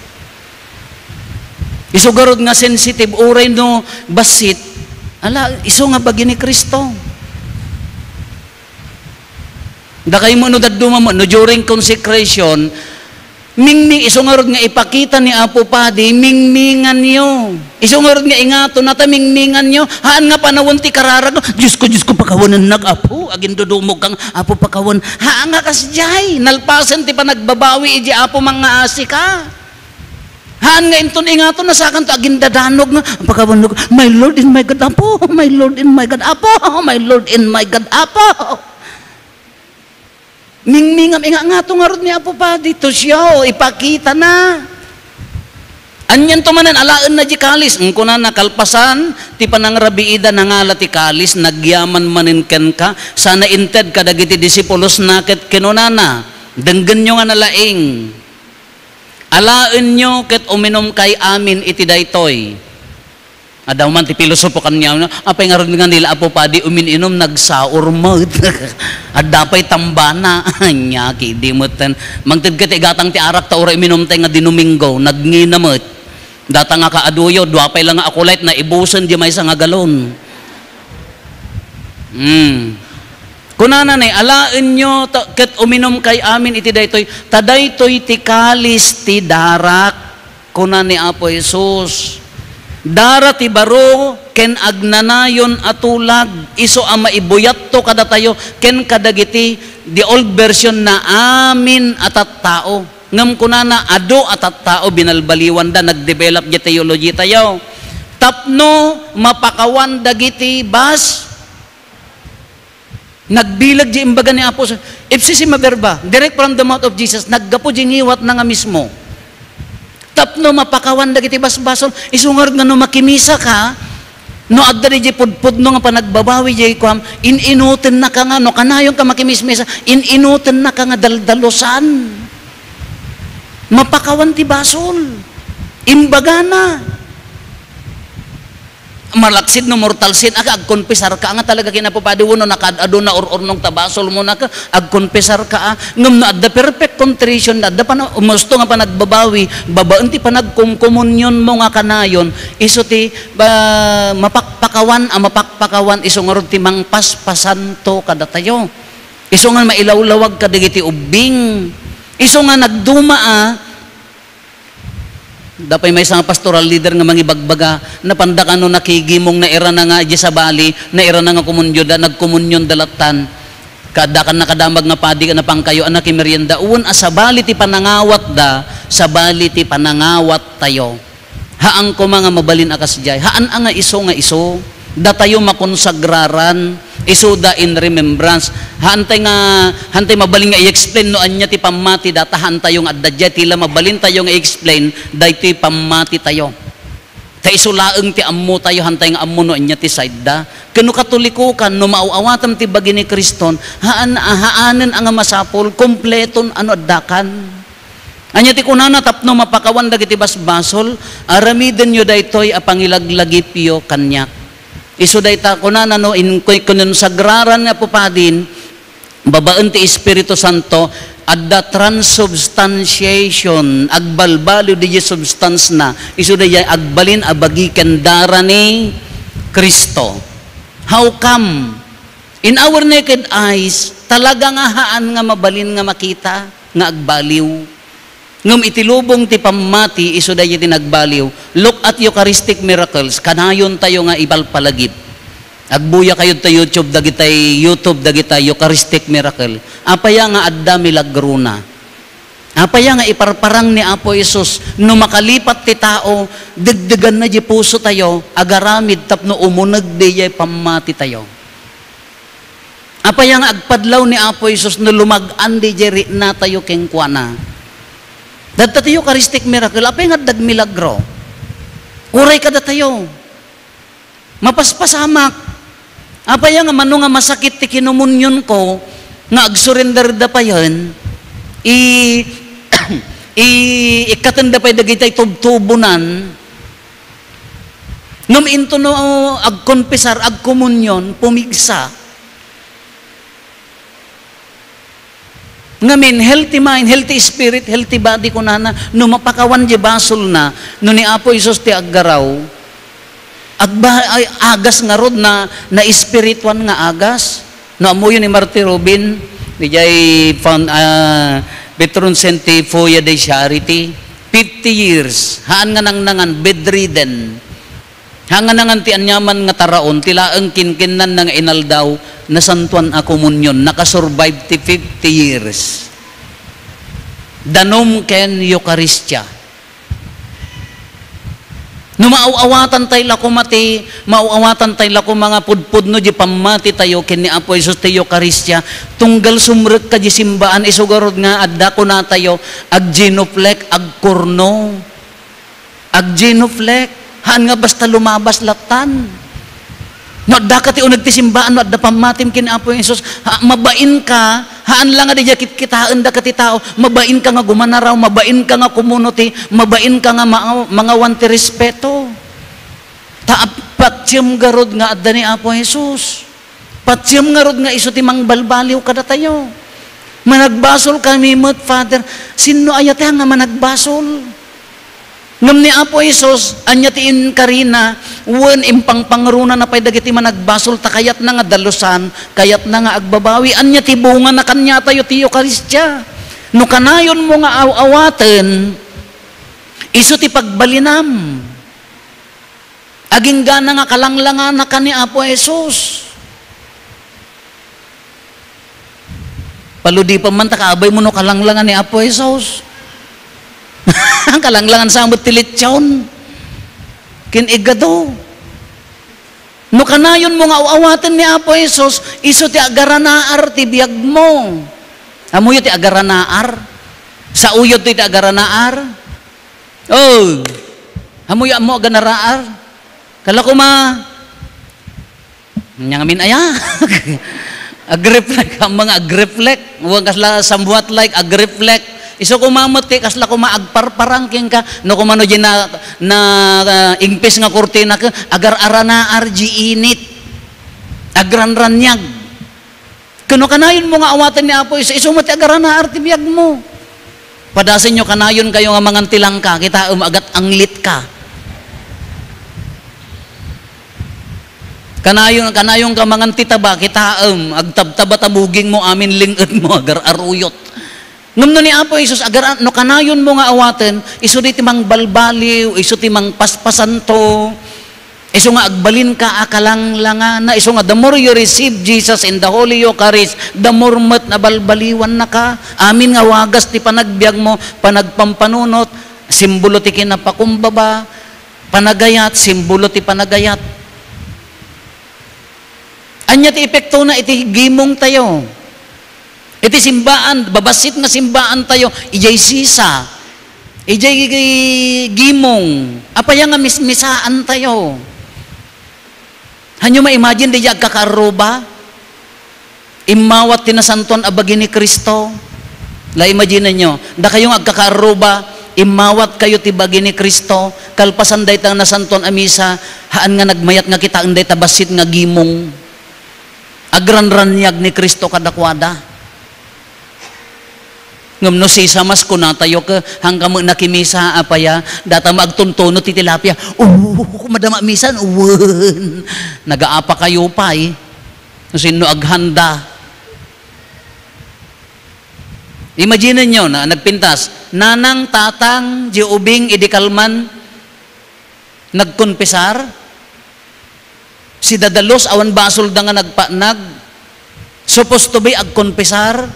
Isu garud nga sensitive, uray no bassit, ala, isu nga bagi ni Cristo. Dakay mo no dadduma mo, no during consecration, mingming, isu ngarud nga ipakita ni Apo Padi, mingminganyo. Isu ngarud nga ingato na ta mingminganyo, haan nga panawen ti kararag, "Diyos ko, Diyos ko, pakawanennak, Apo." Agindudumog kang, "Apo, pakawan." Haan nga kasdiay, nalpasen ti panagbabawi idi Apo mangngaasi ka. Haan nga inton ingato na sakanto agindadanog nga, "Pakawanennak, my Lord and my God, Apo, my Lord and my God, Apo, my Lord and my God, Apo." Mingmingam, inga-, ngato ngarud ni Apo Padi, to show, ipakita na. Anian to manen, alaenna di kalis, ngkuna na kalpasan, ti panangrabiida nangala ti kalis, nagyaman manen kenka, sana inted kadagiti disipulos na ket kinunana, denggenyo nga nalaing. Alaenyo ket uminumkay amin iti daytoy. Adda man ti pilosopo kaniana, apay ngarud nga nila Apo Padi umin-inum, nagsaur met. Adda pay tambana. Ania, kidi met ten. Mangted ket igatang ti arak ta uray uminum tay nga Domingo, nagngina met. Data nga kaaduyo, dua pay la nga Akulite, naibusen di maysa nga galon. Hmm. Kunana ni, "Alaenyo ta-, ket uminumkay amin iti daytoy, ta daytoy ti kalis ti darak." Kuna ni Apo Jesus, "Dara ti baro ken agnanayon a tulag, isu a maibuyatto kadatayo ken kadagiti," di old version na, "amin a tattao." Ngem kunana, "Adu a tattao binalbaliwanda," nagdevelop di teology tayo. Tapno mapakawan dagiti bas-, Nagbileg di imbaga ni Apo Jesus. Ipsisima verba, direct from the mouth of Jesus, naggapu di ngiwatna nga mismo. Tapno mapakawan dagiti basbasol, isu ngarud nga no makimisa ka, no adda di pudpudno nga panagbabawi di kuam, in-inutenna ka nga, no kanayon ka makimismisa, in-inutenna ka nga daldalusan. Mapakawan ti basol. Imbagana. Malaksid no mortal sin ka, agkonpesar ka nga talaga ken Apo Padi, wenno nakaad-adu na ur-urnong ta basol mo na ka, agkonpesar ka, ah. Ngem no adda perfect contrition, adda pan-, umusto nga panagbabawi, babaen ti panagkomkomunion mo nga kanayon, isu ti, ba, mapakpakawan, a mapakpakawan, isu ngarud ti mangpaspasanto kadatayo. Isu nga mailawlawag kadagiti ubbing. Isu nga nagduma, ah, Adda pay maysa nga pastoral leader nga mangibagbaga, napanda kano nakigimong, nairana nga idiay sabali, nairana nga komunyoda, nagkomunyon da lattan. Kaadda kan nakadamag nga padi ken napangkayo a nakimerienda. Wen a sabali ti panangawatda, sabali ti panangawattayo. Haan koma nga mabalin a kasdiay. Haan a nga isu nga isu. Datayo makonsagraran, isuda in remembrance. Haantay nga, haantay mabalin nga i-explain no ania ti pammatida, ta haantayo nga adda diay, ti la mabalintayo nga i-explain, daytoy pammatitayo. Ta isu laeng ti ammotayo, haantay nga ammo no ania ti side da. Ken no Katoliko ka, no maaw-awatem ti bagi ni Kriston, haan, haanen a nga masapul, kompleton a no addakan. Ania ti kunana tapno mapakawan dagiti basbasol? Aramidenyo daytoy a pangilaglagipyo kaniak. Isu dayta kunana no in-, kinonsagraran ni Apo Padin, babaen ti Espiritu Santo, adda transubstantiation, agbalbaliw diay substance na, isu dayta agbalin a bagi ken dara ni Cristo. How come? In our naked eyes, talaga nga haan nga mabalin nga makita nga agbaliw. Ngem iti lubong ti pammati, isu dayta ti nagbaliw. Look at Eucharistic miracles. Kanayontayo nga ipalpalagip. Agbuyakayo ta YouTube dagitay, YouTube dagitay Eucharistic miracle. Apaya nga adda milagrona? Apaya nga iparparang ni Apo Jesus, no makalipat ti tao, degdeganna diay pusotayo, agaramid tapno umuneg diay pammatitayo. Apaya nga agpadlaw ni Apo Jesus no lumag-an diay riknatayo kenkuana? Dadta ti Eucharistic miracle, apay nga adda agmilagro? Uray kadatayo. Mapaspasamak. Apay nga mano nga masakit ti kinomunionko nga agsurrender da payen, i-, I-, ikkatenda pay dagiti tubtubonan, ngem intono agkonfesar, agkomunion, pumigsa. Ngamin, healthy mind, healthy spirit, healthy body, kunana, no mapakawan di basolna, no ni Apo Jesus ti aggaraw, agba-, ay, agas ngarud na, na espirituan nga agas. No ammoyo ni Marty Rubin, dijay found, ah, patron saint ti Foyer de Charity, fifty years, haan nga nangnangan, bedridden. Haan nga nangnangan ti aniaman nga taraon, ti laeng kinkinnanna nga inaldaw, nasantuan a komunion, nakasurvive ti fifty years. Danum ken Eukaristia. No maaw-awatan tay la koma ti, maaw-awatan tay la koma nga pudpudno di pammati tayo ken ni Apo Jesus ti Eukaristia, tunggal sumrekka di simbaan, isu garud nga adda kunatayo, aggenuflect, agkurno. Aggenuflect, haan nga basta lumabas lattan. No addaka ti uneg ti simbaan, no adda pammatim ken Apo Jesus, ha, mabainka, haan la nga diay kitkitaendaka ti tao, mabainka nga gumanaraw, mabainka nga kumuno ti, mabainka nga ma-, mangawan ti respeto. Ta ap-, patiem garud nga adda ni Apo Jesus. Patiem ngarud nga isu ti mangbalbaliw kadatayo. Managbasol kami met, Father. Sinno aya ti nga managbasol? Ngem ni Apo Jesus, ania ti inkarina, wen impangpangrunana pay dagiti managbasol, ta kayatna nga dalusan, kayatna nga agbabawi. Ania ti bungana kaniatayo ti Eukaristia? No kanayonmo nga aw-awaten, isu ti pagbalinam. Aginggana nga kalanglanganaka ni Apo Jesus. Paludipan man ta kaabaymo no kalanglangan ni Apo Jesus. Kalanglangan sa met ti litson. Ken igado. No kanayonmo nga aw-awaten ni Apo Jesus, isu ti agaranaar ti biagmo. Ammoyo ti agaranaar? Saoyo ti agaranaar? Oh, ammoyo ammo agaranaar? Kala koma, ania ngamin aya? Agreflect, ammo nga agreflect. Wen kasla somewhat like agreflect. Isu koma met ti kasla koma agparparang kenka. No koma no di na, na, ah, ingpis nga kurtina ket agar-aranaar di init. Agranraniag. Ken no kanayonmo nga awaten ni Apo Jesus, isu met ti agaranaar ti biagmo. Padasenyo, kanayonkayo nga mangan ti langka, kitaem, agat-anglitka. Kanayon, kanayonka mangan ti taba, kitaem, agtabtaba ta bugingmo, amin ling-etmo, agar-aruyot. Ngem no ni Apo Jesus, agar-, no kanayonmo nga awaten, isu di ti mangbalbaliw, isu ti mangpaspasanto, isu nga agbalinka a kalanglangana, isu nga the more you receive Jesus in the Holy Eucharist, the more met nabalbaliwannaka. Amin nga wagas ti panagbiagmo, panagpampanunot, simbolo ti kinapakumbaba, panagayat, simbolo ti panagayat. Ania ti epektona iti gimongtayo? Iti simbaan, babassit nga simbaantayo, idiay sisa, idiay gimong, apay nga mismisaantayo? Hanyo ma-imagine, diay agkakaarruba? Immawat ti nasantoan a bagi ni Cristo. La, imagine-nyo, dakayo nga agkakaarruba, immawatkayo ti bagi ni Cristo, kalpasan dayta nga nasantoan a misa, haan nga nagmayat nga kitaen dayta bassit nga gimong. Agranraniag ni Cristo kadakuada. Ngem no sisa, mas kunatayo ket, "Haanka met nakimisa, apay a? Data met agtuntunot ti tilapia." "Oo, madama misan." Wen, nagaapakayo pay. No sinno aghanda? Imagine-nyo na nagpintas, nanang, tatang, diay ubing idi kalman nagkonfesar, sidadalus, awan basolda nga nagpa-, nag-, supposed to be agkonfesar,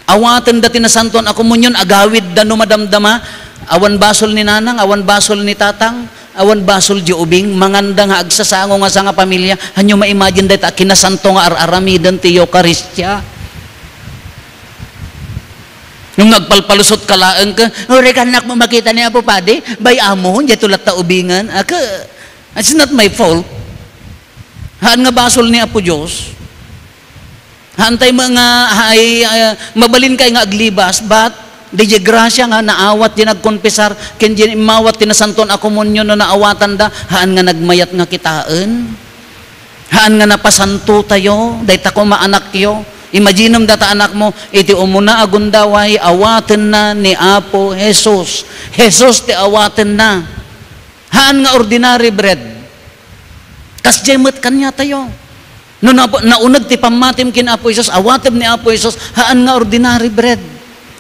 awatenda ti nasantoan a komunion, agawidda no madamdama, awan basol ni nanang, awan basol ni tatang, awan basol diay ubing, manganda nga agsasango nga sangapamilia. Hanyo ma-imagine dayta a kinasanto nga ar-aramiden ti Eukaristia? Ngem no agpalpalusotka laeng ket, "Uray, kaanakmo makita ni Apo Padi, bay-amon, diay latta ubingen." Ket, it's not my fault. Haan nga basol ni Apo Dios. Haantay met nga, ay, ah, mabalinkay nga aglibas, but Diay grasia nga naawat diay nagkonfesar ken diay immawat ti Nasantoan a Komunion no naawatanda, haan nga nagmayat nga kitaen? Haan nga napasantotayo? Dayta koma anakyo. Imaginem data anakmo, iti umuna a gundaway, awatenna ni Apo Jesus. Jesus ti awatenna. Haan nga ordinary bread. Kasdiay met kaniatayo. No na-, nauneg ti pammatim ken Apo Jesus, awatem ni Apo Jesus, haan nga ordinary bread.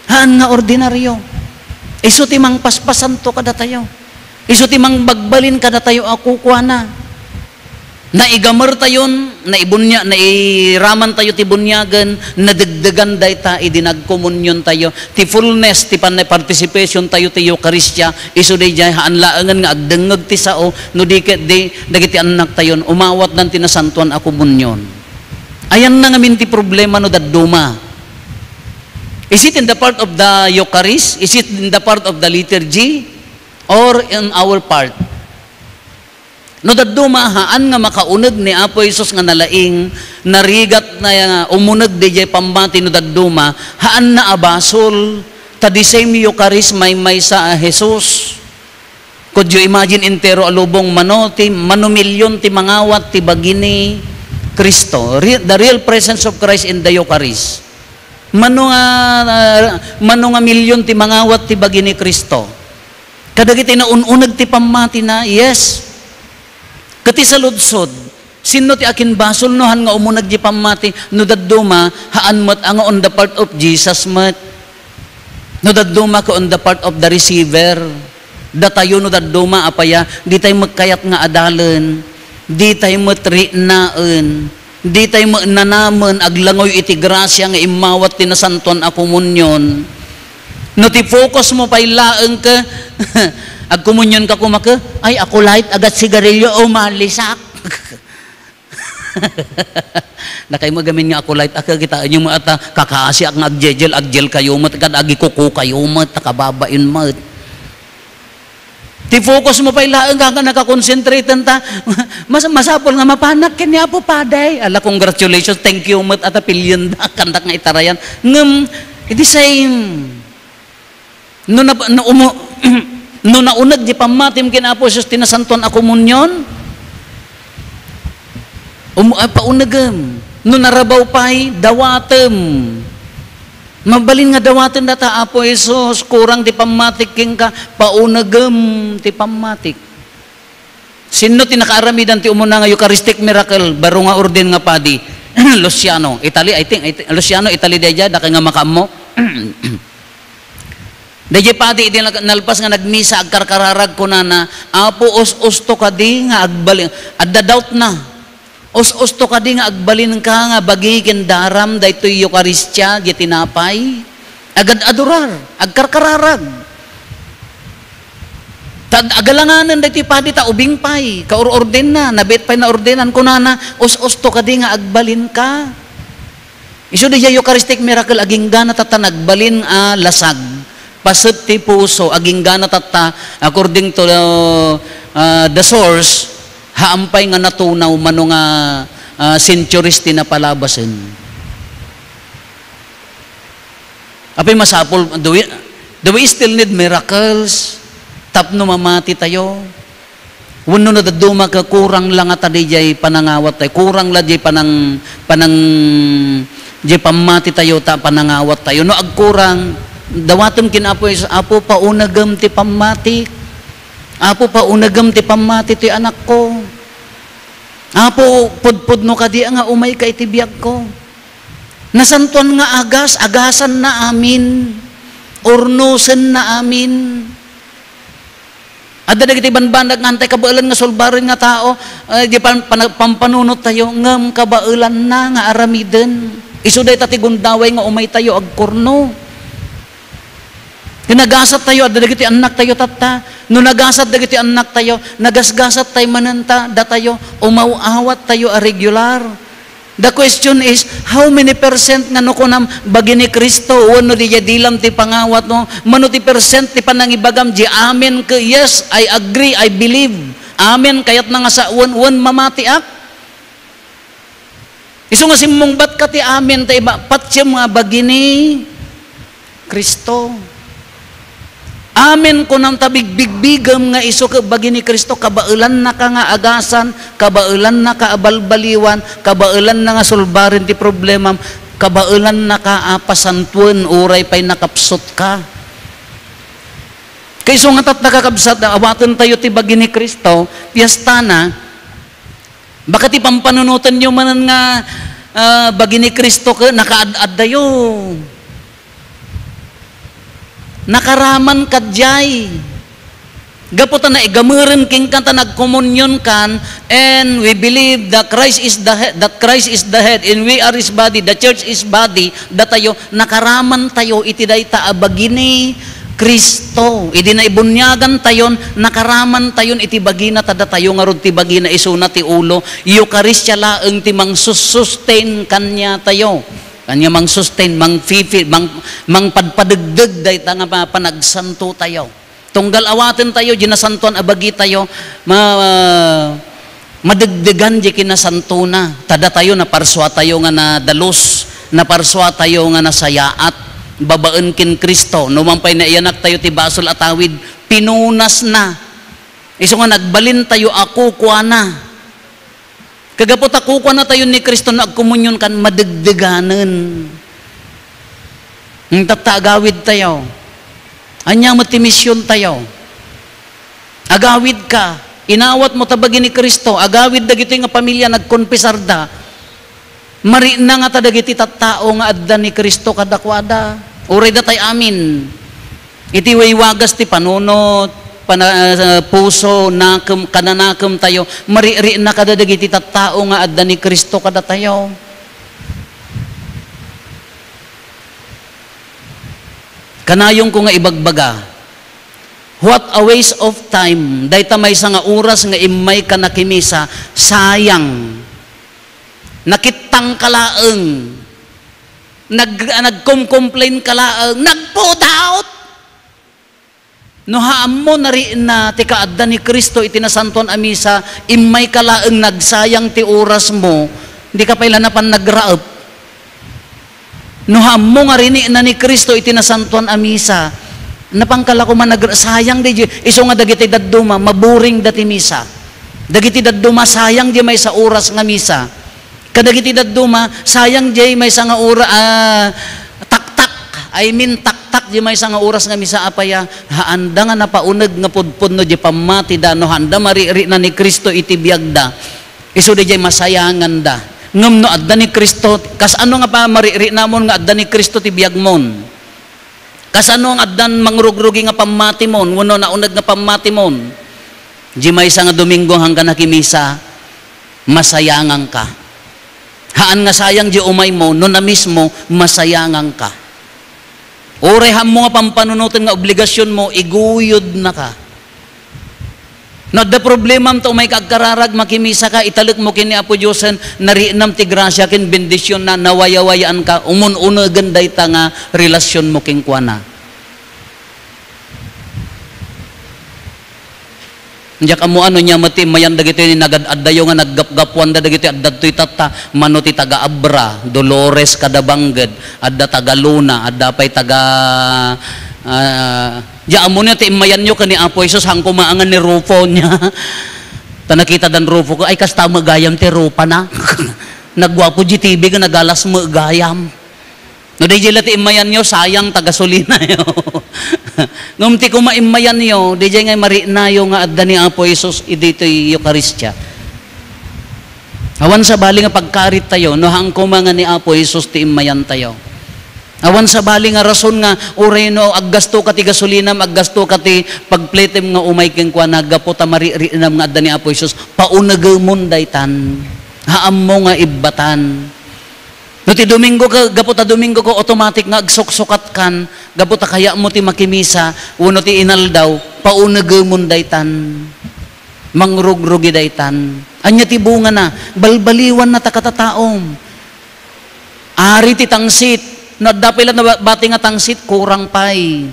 Haan nga ordinaryo. Isu ti mangpaspasanto kadatayo. Isu ti mangbagbalin kadatayo a kukuana. Naigamertayon, naibunya-, nairamantayo ti buniagen, nadegdegan dayta idi nagkomuniontayo. Ti fullness ti pan-, participation tayo ti Eukaristia, isu daydiay, haan laengen nga agdengngeg ti sao, no di ket di, dagiti annaktayon, umawatdan ti Nasantoan a Komunion. Ayanna ngamin ti problema no dadduma. Is it in the part of the Eucharist? Is it in the part of the liturgy? Or in our part? No dadduma, haan nga makauneg ni Apo Jesus nga nalaing, narigat na umuneg diay pammati no dadduma, haanna a basol, ta the same Eucharist maymaysa a Jesus. Could you imagine, entero a lubong mano ti, mano milyon ti mangawat ti bagi ni Cristo? Re-, the real presence of Christ in the Eucharist. Mano nga, ah, mano nga milyon ti mangawat ti bagi ni Cristo? Kadagiti naun-uneg ti pammatina, yes. Ket ti saludsod, sinno ti akinbasol no haan nga umuneg ti pammati, no dadduma, haan met a nga on the part of Jesus met. No dadduma ket on the part of the receiver. Datayo no dadduma, apaya, ditay met kayat nga adalen, ditay met riknaen. Ditay met nanamen aglangoy iti grasia nga immawat ti Nasantoan a Komunion. No ti focus mo pay laeng ket, agkomunionka koma ket, "Ay, ako light, agat sigarilyo, umalisak." Nakay mo gamin nga ako light, aka kitaenyo met ta, kakaasiak nga agjejel, agjel kayo met, kad agikuko kayo met, ta kababain met. Ti focus mo pay laeng nga nakakonsentrate ta, mas, masapul nga mapanak ken ni Apo Paday. Ala, congratulations, thank you met, ata pilien da, kandak nga itarayan. Ngem, iti same. No na, no umo-, no nauneg ti pammatim ken Apo Jesus ti Nasantoan a Komunion, um, ah, paunegem. No narabaw pay, dawatem. Mabalin nga dawaten data, "Apo Jesus, kurang ti pammatik kenka, paunegem ti pammatik." Sinno ti nakaaramidan ti umuna nga Eucharistic miracle, baro nga orden nga padi? Luciano, Italy, I think, I think, Luciano, Italy daydiay, daka nga makaammo. Daydiay padi, idi nag-, nalpas nga nagmisa, agkarkararag, kunana, "Apo, us-usto kadi nga agbalin?" Adda doubt na. "Us-usto kadi nga agbalinka nga bagi ken daram daytoy Eukaristia, diay tinapay?" Agad-adurar, agkarkararag. Ta ag-, agalanganen daytoy padi ta ubing pay, kaur-ordenna, nabiit pay naordenan, kunana, "Us-usto kadi nga agbalinka?" Isu daydiay Eucharistic miracle, aginggana tatta nagbalin a lasag. Paset ti puso, aginggana tatta, according to, uh, the source, haan pay nga natunaw mano nga, uh, centuries ti napalabasen. Apay masapul, do we, do we still need miracles tapno mamati tayo? Wenno no dadduma ket kurang la ngata diay panangawat tayo, kurang la diay panang-, panang-, diay pammati tayo ta panangawat tayo. No agkurang, dawatem ken Apo Jesus, "Apo, paunegem ti pammati. Apo, paunegem ti pammati toy anakko. Apo, pudpudno kadi nga umayka iti biagko." Nasantoan nga agas, agasanna amin. Urnosenna amin. Adda dagiti banbanag nga antay kabaelan nga sulbaren nga tao, eh, di pan-, pana-, pampanunot tayo, ngem kabaelanna nga aramiden. Isu dayta ti gundaway nga umay tayo agkurno. Ti nagasat tayo, adda dagiti annak tayo tatta. No nagasat dagiti annak tayo, nagasgasat tayo manen ta, datayo, umaw-awat tayo a regular. The question is, how many percent nga no kunam bagi ni Cristo wenno diay dilam ti pangawatmo? Mano ti percent ti panangibagam diay amen ket yes, I agree, I believe. Amen, kayatna nga sawen, wen mamatiak. Isu nga simmungbat ka ti amen ta iba, patiem nga bagi ni Cristo. Amin kunam ta bigbigbigem nga isu ket bagi ni Cristo, kabaelannaka nga agasan, kabaelannaka a balbaliwan, kabaelanna nga sulbaren ti problemam, kabaelannaka a pasantoen uray pay nakapsutka. Kaisu nga tatta, kakabsat, awaten tayo ti bagi ni Cristo, piestana, baka ti pampanunotenyo manen nga, ah, bagi ni Cristo ket nakaad-addayo. Nakaraman kadiay. Gapu ta naigameren kenka ta nagkomunionkan, and we believe that Christ is the head, that Christ is the head, and we are his body, the church is body, datayo, nakaraman tayo iti dayta a bagi ni Cristo. Idi naibuniagan tayon, nakaraman tayon iti bagina, ta datayo ngarud ti bagina, isuna ti ulo. Eukaristia laeng ti mangsussustain kaniatayo. Kaniayo mangsustain, mangfifi-, mang-, mangpadpadegdeg dayta nga pa-, panagsanto tayo. Tunggal awaten tayo, di nasantoan a bagi tayo, ma-, madegdegan di kinasantona. Ta datayo, naparsua tayo nga nadalus, naparsua tayo nga nasayaat, babaen ken Cristo. No man pay naiyanak tayo ti basol a tawid, pinunasna. Isu nga nagbalin tayo a kukuana. Kagapu ta kukuana tayo ni Cristo no agkomunionkan, madegdeganen. Hmm, tatta, agawid tayo. Ania met ti mision tayo? Agawid ka, inawat mo ta bagi ni Cristo, agawid dagitoy nga pamilia, nagkonpesar da. Marikna ngata dagiti tattao nga adda ni Cristo kadakuada. Uray datay amin. Iti waywagas ti panunot, pana-, ah, puso, nakem, kananakem tayo, marikrikna kada dagiti tattao nga adda ni Cristo kadatayo. Kanayonko nga ibagbaga, what a waste of time, dayta maysa nga oras nga immayka nakimisa, sayang. Nakittangka laeng. Nag-, nagcomcomplain ka laeng, nagpudot. No haammo narikna ti kaadda ni Cristo iti nasantoan a misa, immayka laeng, nagsayang ti orasmo, dika pay la napan nagraep. No haammo nga rinikna ni Cristo iti nasantoan a misa, napanka la koma nagra-, sayang di, isu nga dagiti dadduma, maboring da ti misa. Dagiti dadduma, sayang di maysa oras nga misa. Kadagiti dadduma, sayang jay maysa nga ora-, ah, taktak. I mean, taktak jay maysa nga oras nga misa, apay a, haanda nga napauneg nga pudpudno jay pammatida, no haanda marikrikna ni Cristo iti biagda. Isu di jay masayanganda. Ngem no adda ni Cristo, kasano nga pa marikriknamon nga adda ni Cristo ti biagmon? Kasano nga addan mangrugrugi nga pammatimon wenno nauneg nga pammatimon? Di maysa nga Domingo haanka nakimisa, masayanganka. Haan nga sayang di umaymo, no namismo, masayanganka. Uray haammo nga pampanunoten nga obligasionmo, iguyodnaka. No adda problemam ta umayka agkararag, makimisaka, italekmo ken ni Apo Diosen, nariknam ti grasia ken bendisionna, nawayawayaanka, umun-unegen dayta nga relasionmo kenkuana. Diak ammo no ania met ti immayan dagitoy nagad-addayo nga naggapgapuanda dagitoy adda ditoy tatta, mano ti taga Abra, Dolores kada Bangked, adda taga Luna, adda pay taga, ah, Diak ammo no ania ti immayanyo ken ni Apo Jesus, haanko maangan ni Rufo nia. Ta nakitadan Rufo ket, ay, kasta met gayam ti rupana. Nagguapo di T V ket nagalas met gayam. No daydiay la ti immayanyo, sayang ta gasolinayo. Ngem ti koma immayanyo, daydiay nga mariknayo nga adda ni Apo Jesus ditoy Eukaristia. Awan sabali nga pagkarit tayo, no haanko maangan ni Apo Jesus ti immayan tayo. Awan sabali nga rason nga uray no aggasto ka ti gasolinam, aggasto ka ti pagpletem nga umay kenkuana gapu ta marikriknam nga adda ni Apo Jesus, paunegemon daytan. Haammo nga ibbatan. No ti Domingo ka, gapu ta Domingo ka, automatic nga agsuksukatkan, gapu ta kayatmo ti makimisa, wenno ti inaldaw, paunegemon daytan. Mangrugrugi daytan. Ania ti bungana? Balbaliwanna ta katataom. Ari ti tangsit. No adda pay la nabati nga tangsit, kurang pay.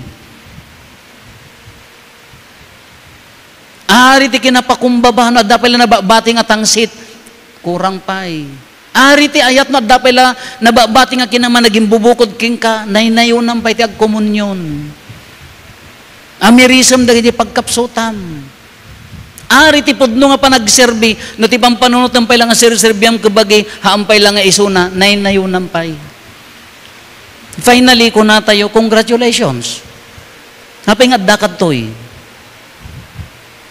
Ari ti kinapakumbaba, no adda pay la nabati nga tangsit, kurang pay. Ari ti ayat, no adda pay la nabati nga kinamanagimbubukod kenka, naynayonam pay ti agkomunion. Amirisem dagiti pagkapsutam. Ari ti pudno nga panagserbi, no ti pampanunotem pay la nga serserbiam ket bagi, haan pay la nga isuna, naynayonam pay. Finally, kunatayo, congratulations. Apay nga adda kadtoy?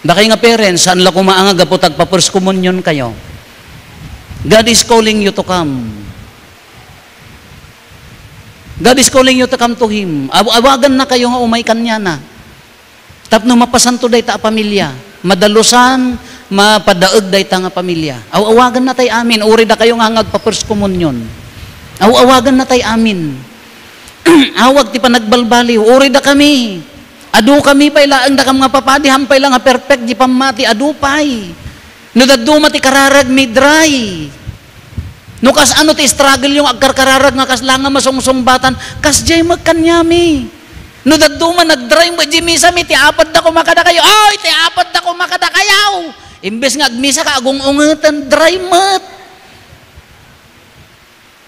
Dakay nga parents, saan la koma nga gapu ta agpa-first communion kayo. God is calling you to come. God is calling you to come to Him. Aw-, awaganna kayo nga umay kaniana. Tapno mapasanto dayta a pamilya. Madalusan, mapadaeg dayta nga pamilya. Aw-awaganna tay amin. Uray dakayo nga agpa-first communion. Aw-awaganna tay amin. Awag ti panagbalbaliw. Uray dakami. Adu kami pay laeng dakam nga papadi, haan pay la nga perfect di pammati, adu pay. No dadduma ti kararagmi, dry. No kasano ti struggle-yo nga agkarkararag nga kasla nga masungsungbatan, kasdiay met kaniami. No dadduma nag-dry met di misami, ti apadda koma kadakayo. Oy, ti apadda koma kadakayo! Imbes nga agmisa ka, agung-ungeten, dry met.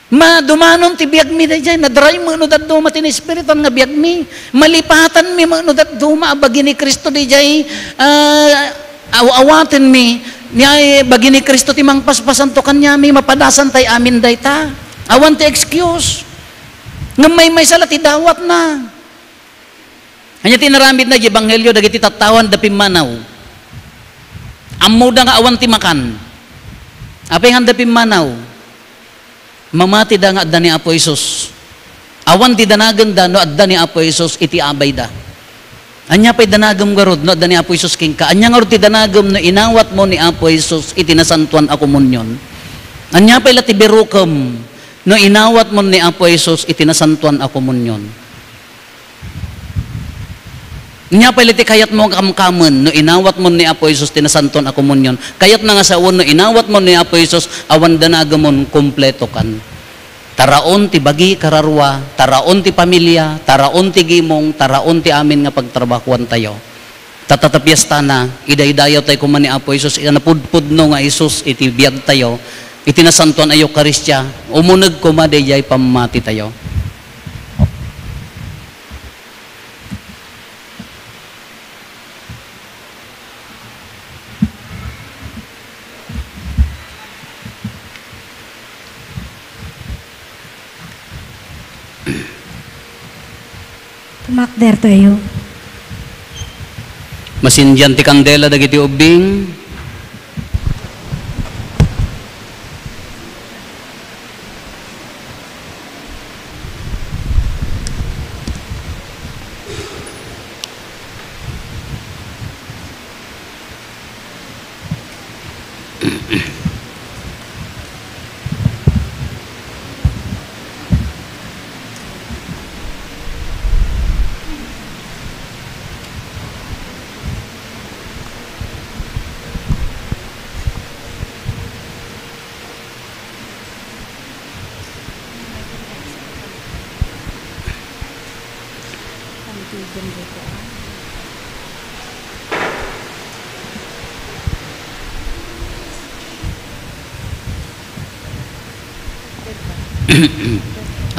Madumanon ti biagmi daydiay, na-dry met no dadduma ti naespirituan nga biagmi. Malipatanmi met no dadduma a bagi ni Cristo daydiay, ah, aw-awatenmi, niay bagi ni Cristo ti mangpaspasanto kaniami, mapadasan tay amin dayta. Awan ti excuse. Ngem maymaysa la ti dawatna. Ania ti inaramidna iti ebanghelio dagiti tattaoan da pimmanaw? Ammoda nga awan ti makan. Apay nga da pimmanaw? Mamatida nga adda ni Apo Jesus. Awan ti danagenda no adda ni Apo Jesus iti abayda. Ania pay danagem ngarud no adda ni Apo Jesus kenka? Ania ngarud ti danagem no inawatmo ni Apo Jesus iti nasantoan a komunion? Ania pay la ti birukem no inawatmo ni Apo Jesus iti nasantoan a komunion? Nia pay la ti kayatmo nga kamkamen no inawatmo ni Apo Jesus ti Nasantoan a Komunion? Kayatna nga sawen no inawatmo ni Apo Jesus, awan danagemon, kumpleto kan. Taraon ti bagi kararua, taraon ti pamilia, taraon ti gimong, taraon ti amin nga pagtrabahuantayo. Tatta ta piestana, idaydayawtay koma ni Apo Jesus, iti napudpudno nga Jesus iti biagtayo, iti Nasantoan a Eukaristia, umuneg koma daydiay pammatitayo. Tumakder tayo. Masindian ti kandela dagiti ubbing.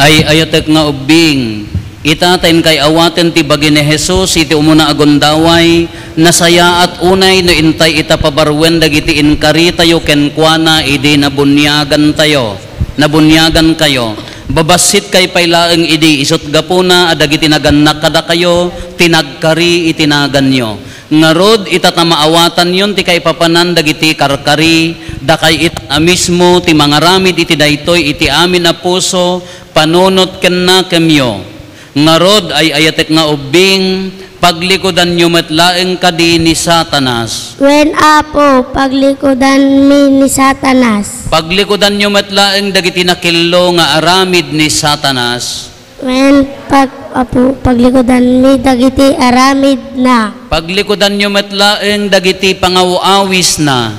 Ay-ayatek nga ubbing, ita ta inkay awaten ti bagi ni Jesus iti umuna a gundaway, nasayaat unay no intay ita pabaruen dagiti inkaritayo kenkuana idi nabuniagantayo, nabuniagankayo. Babbassitkay pay laeng idi, isut' gapuna a dagiti nagannak kadakayo ti nagkari iti naganyo. Ngarud, ita ta maawatanyon ti kaipapanan dagiti karkari, dakay ita a mismo ti mangaramid iti daytoy iti amin a puso, panunot ken nakemyo. Ngarud, ay-ayatek nga ubbing, paglikudanyo met laeng kadi ni Satanas. Wen, Apo, paglikudanmi ni Satanas. Paglikudanyo met laeng dagiti nakillo nga aramid ni Satanas. Wen, pag-, Apo, paglikudanmi dagiti aramidna. Paglikudanyo met laeng dagiti pangaw-awisna.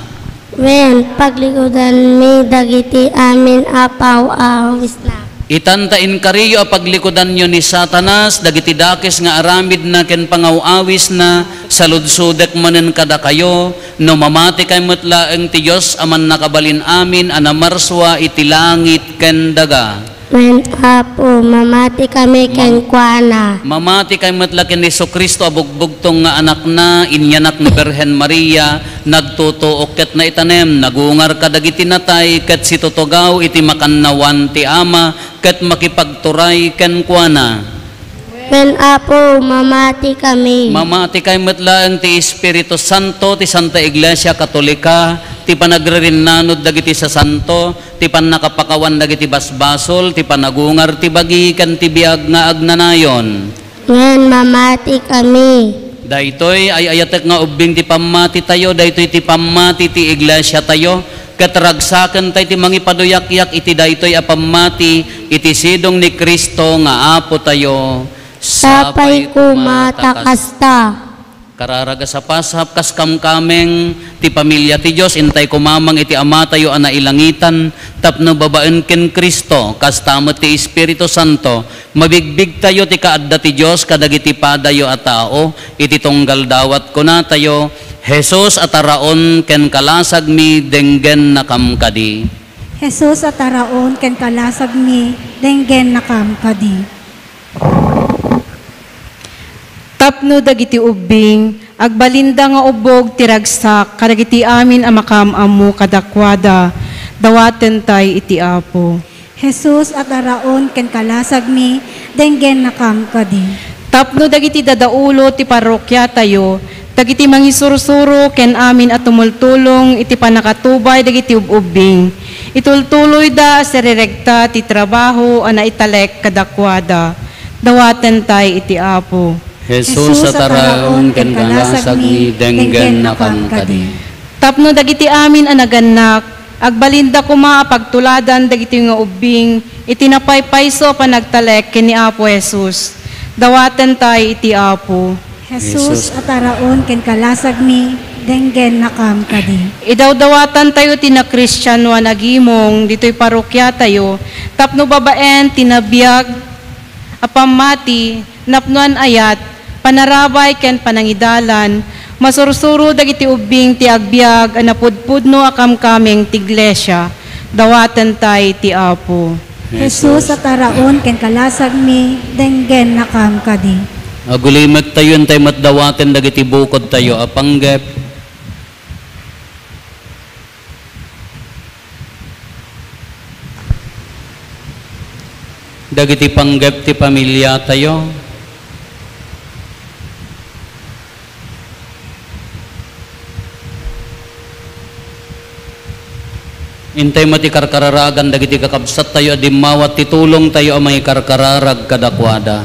Wen, paglikudanmi dagiti amin a paw-awisna. Itan ta inkariyo a paglikudanyo ni Satanas dagiti dakes nga aramidna ken pangaw-awisna, saludsodek manen kadakayo, no mamatikay met laeng ti Dios a Mannakabalin-amin a namarsua iti langit ken daga. Wen, Apo, mamati kami Mam-, kenkuana. Mamati kay met la ken Jesu-Cristo a bugbugtong nga Anakna, inyanak ni Birhen Maria, nagtutuok ket naitanem, nagungar kadagiti natay, ket situtugaw iti makannawan ti Ama, ket makipagturay kenkuana. Wen, Apo, mamati kami. Mamati kay met laeng ti Espiritu Santo, ti Santa Iglesia Katolika, ti panagririnnanod dagiti sasanto, ti pannakapakawan dagiti basbasol, ti panagungar ti bagi ken ti biag nga agnanayon. Ngem mamati kami. Daytoy ay ayatek nga ubbing ti pammatitayo, daytoy ti pammati ti iglesiatayo, ket ragsakentayo ti mangipaduyakyak iti daytoy a pammati iti sidong ni Cristo nga Apotayo. Sapay koma ta kasta. Kararag a sapasap, kas kamkameng ti pamilya ti Dios, intay kumamang iti Amatayo a nailangitan, tapno babaen ken Cristo, kasta met ti Espiritu Santo, mabigbigtayo ti kaadda ti Dios kadagiti padayo a tao, iti tunggal dawat kunatayo, Jesus a taraon ken kalasagmi, denggennakam kadi. Jesus a taraon ken kalasagmi, denggennakam kadi. Tapno dagiti ubbing, agbalinda nga ubbog ti ragsak kadagiti amin a makaam-ammo kadakuada, dawatentay iti Apo. Jesus a taraon ken kalasagmi, denggennakam kadi. Tapno dagiti dadaulo ti parrokiatayo, dagiti mangisursuro ken amin a tumultulong iti pannakatubay dagiti ub-ubbing, itultuloyda a sirirekta ti trabaho a naitalek kadakuada. Dawatentay iti Apo. Jesus a taraon ken kalasagmi, denggennakam kadi. Tapno dagiti amin a nagannak, agbalinda koma a pagtuladan dagiti nga ubbing iti napaypayso a panagtalek ken ni Apo Jesus. Dawatentay iti Apo. Jesus a taraon ken kalasagmi, denggennakam kadi. Idawdawatantayo ti nakristianoan a gimong ditoy parrokiatayo tapno babaen ti nabiag a pammati, napnoan ayat, panarabay ken panangidalan, masursuro dagiti ubbing ti agbiag a napudpudno a kamkameng ti iglesia. Dawatentay ti Apo. Jesus a taraon ken kalasagmi, denggennakam kadi. Agulimektayo intay met dawaten dagiti bukodtayo a panggep. Dagiti panggep ti pamiliatayo. Intay met ti karkararagan dagiti kakabsattayo a dimmawat ti tulongtayo a mangikarkararag kadakuada.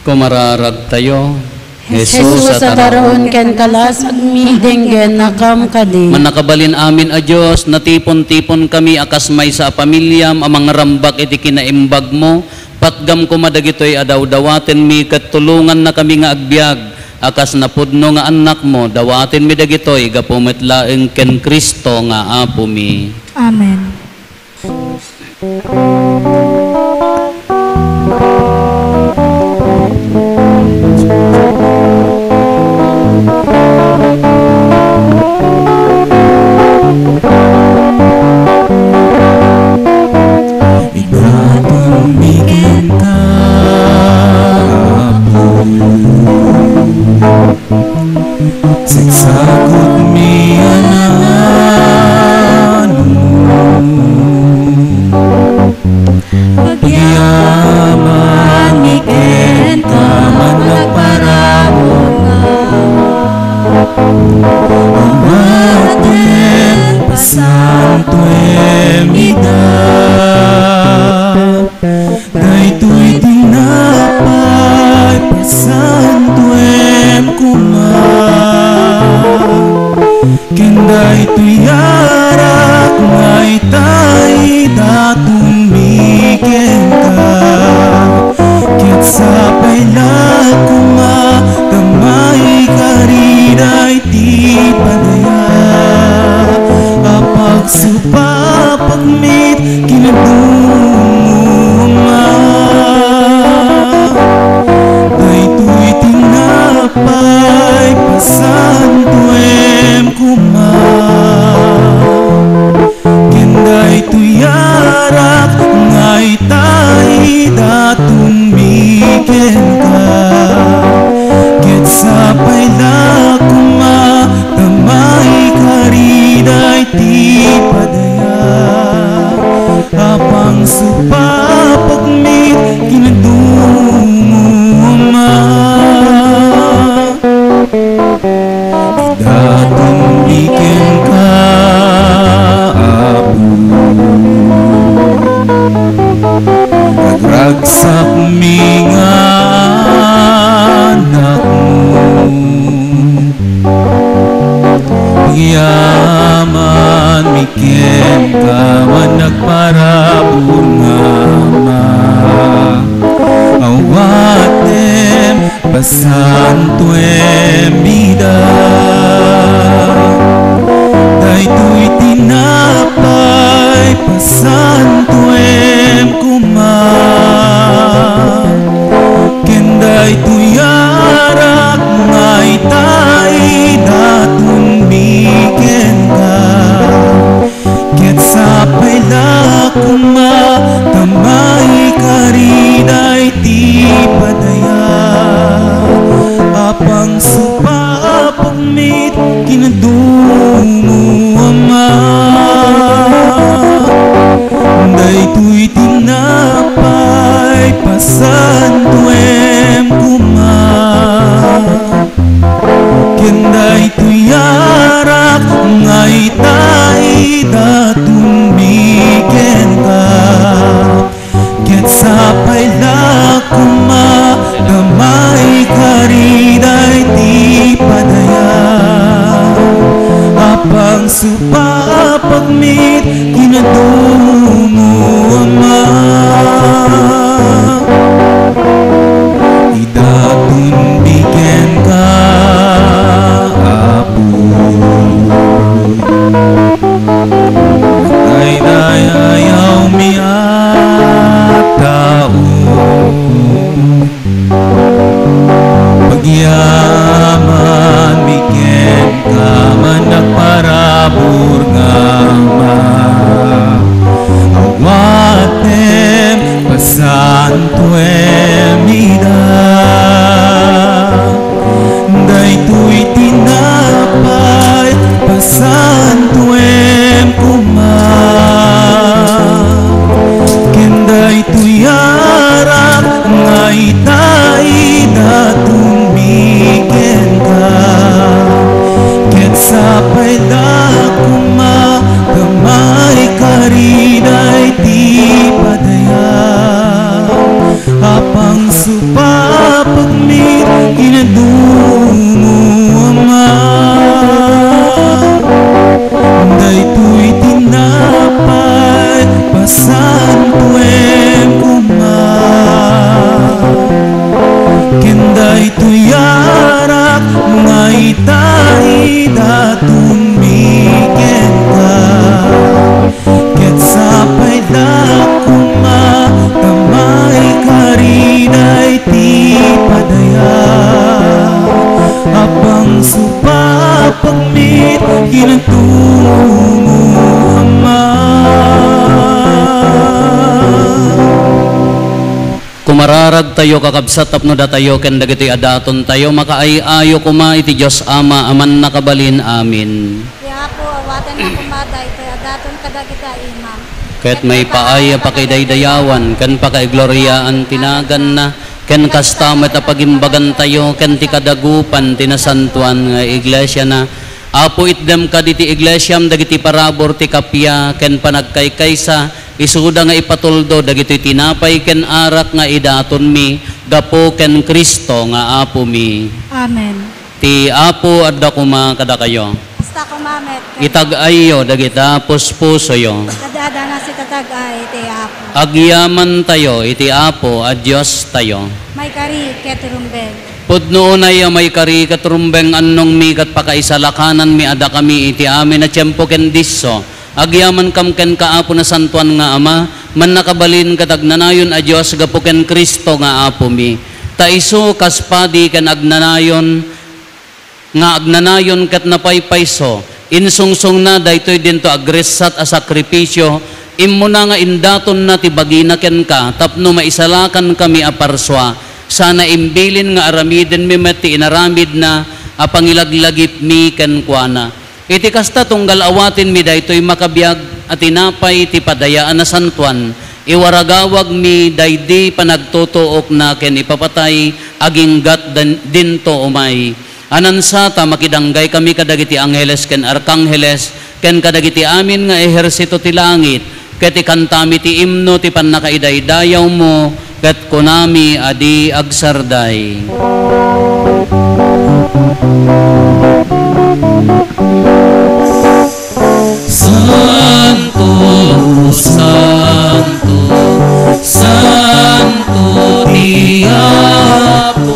Kumararagtayo. Jesus a taraon ken kalasagmi, denggennakam kadi. Mannakabalin amin a Dios, natipon-tiponkami a kas maysa a pamiliam a mangrambak iti kinaimbagmo, patgam koma dagitoy a dawdawatenmi ket tulongannakami nga agbiag a kas napudno nga annakmo. Dawatenmi dagitoy gapu met laeng ken Cristo nga Apomi. Amen. Idatonmi kenka, Apo. Siksakutmi a naanum. Itay datonmi kenka, ket sapay la koma ta maikari daytoy padaya. Apang supapakmi, Kinadumo, Ama. Idatonmi kenka, Apo. Agragsakmi nga anakmo. Agyamanmi kenka, managparabur nga Ama. Awatem pasantuem ida. Daytoy tinapay, pasantuem koma. Ken daytoy arak nga itay datonmi kenka. Ket sapay la koma ta maikari daytoy padaya. Apang supapakmi, Kinadumo, Ama. Daytoy tinapay, pasantuem koma. Ken daytoy arak nga itay datonmi kenka. Ket sapay la koma ta maikari daytoy padaya. Apang supapakmi, Kinadumo, Ama. Idatonmi kenka, Apo. Daydayawmi a tao. Agyamanmi kenka, managparabur nga Ama. Awatem, pasantuem ida. Daytoy tinapay, pasantuem koma. Ken daytoy arak nga itay datonmi kenka. Ket sapay la koma ta maikari daytoy padaya. Apang supapakmi, Kinadumo, Ama. Daytoy tinapay, pasantuem koma. Ken daytoy arak nga itay datonmi kenka. Ket sapay la koma ta maikari daytoy padaya. Apang supapakmi, Kinadumo, Ama. Kumararagtayo, kakabsat, tapno datayo ken dagitoy a datontayo makaay-ayo koma iti Dios Ama a Mannakabalin. Amen. Ti Apo, awatenna koma daytoy a daton kadagiti a imam. Ket maipaay a pakidaydayawan ken pakaigloriaan ti naganna, ken kasta met a pagimbagantayo ken ti kadagupan ti nasantoan nga iglesiana. Apo, itdem kadi ti iglesiam dagiti parabur ti kappia ken panagkaykaysa, isuda nga ipatuldo dagitoy tinapay ken arak nga idatonmi gapu ken Cristo nga Apomi. Amen. Ti Apo adda koma kadakayo. Kasta koma met. Itag-ayyo dagita puspusoyo. Adda-adda nga sitatag-ay ti Apo. Agyamantayo iti Apo a Diostayo. Maikari ket rumbeng. Pudno unay a maikari ket rumbeng, annongmi ket pakaisalakananmi a dakami iti amin a tiempo ken disso. Agyamankam kenka, Apo, Nasantoan nga Ama, Mannakabalin ket Agnanayon a Dios, gapu ken Cristo nga Apomi. Ta isu kas padi ken agnanayon, nga agnanayon ket napaypayso, insungsongna daytoy dinto agressat a sakrifisio Immuna nga indatonna ti bagina kenka tapno maisalakankami a parsua, sana imbilin nga aramidenmi met ti inaramidna a pangilaglagipmi kenkuana. Iti kasta, tunggal awatenmi daytoy makabiag a tinapay ti padaya a nasantoan, iwaragawagmi daydi panagtutuokna ken ipapatay aginggat dan-, dinto umay. Anansa ta makidanggay kami kadagiti angheles ken arkangheles ken kadagiti amin nga ehersito ti langit, ket ikantami ti imno ti pannakaidaydayawmo, ket kunami a di agsarday: Santo, santo, santo ti Apo,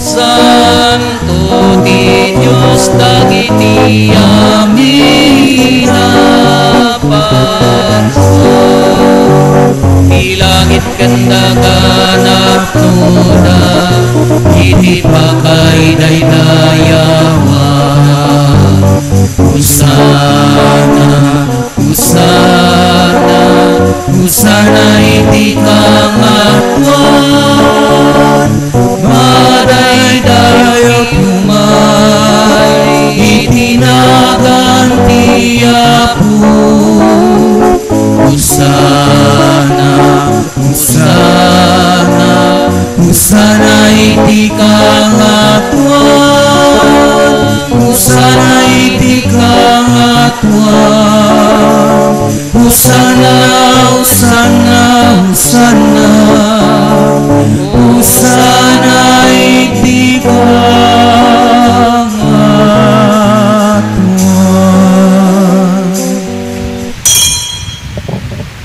santo ti Dios dagiti amin a bansa. Ti langit ken daga napnoda iti pakaidaydayawan. Hosanna, Hosanna, Hosanna iti kangatoan. Madaydayaw umay iti nagan ti Apo. Hosanna, Hosanna, Hosanna iti kangatoan. Hosanna iti kangatoan. Hosanna, Hosanna, Hosanna. Hosanna iti kangatoan.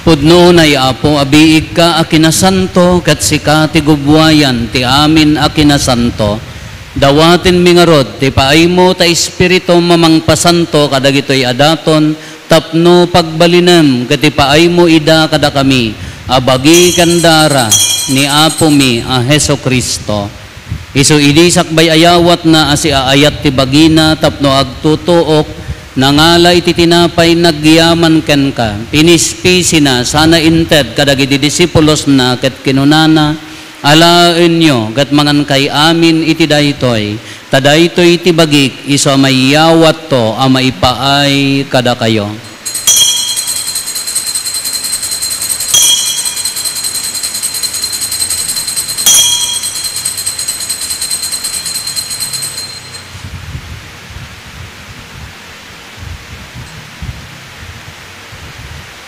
Pudno unay, Apo, a biigka a kinasanto, ket sika ti gubbuayan ti amin a kinasanto. Dawatenmi ngarud ti paaymo ta Espiritum a mangpasanto kadagitoy a daton tapno pagbalinem ket ipaaymo ida kadakami a bagi ken dara ni Apomi a Jesu-Cristo. Isu idi sakbay ayawatna a siaayat ti bagina tapno agtutuok, nangala iti tinapay nagyaman kenka, pinispisina sana inted kadagiti disipulosna ket kinunana: Alaenyo ket mangankay amin iti daytoy, ta daytoy ti bagik isu a mayawatto a maipaay kadakayo.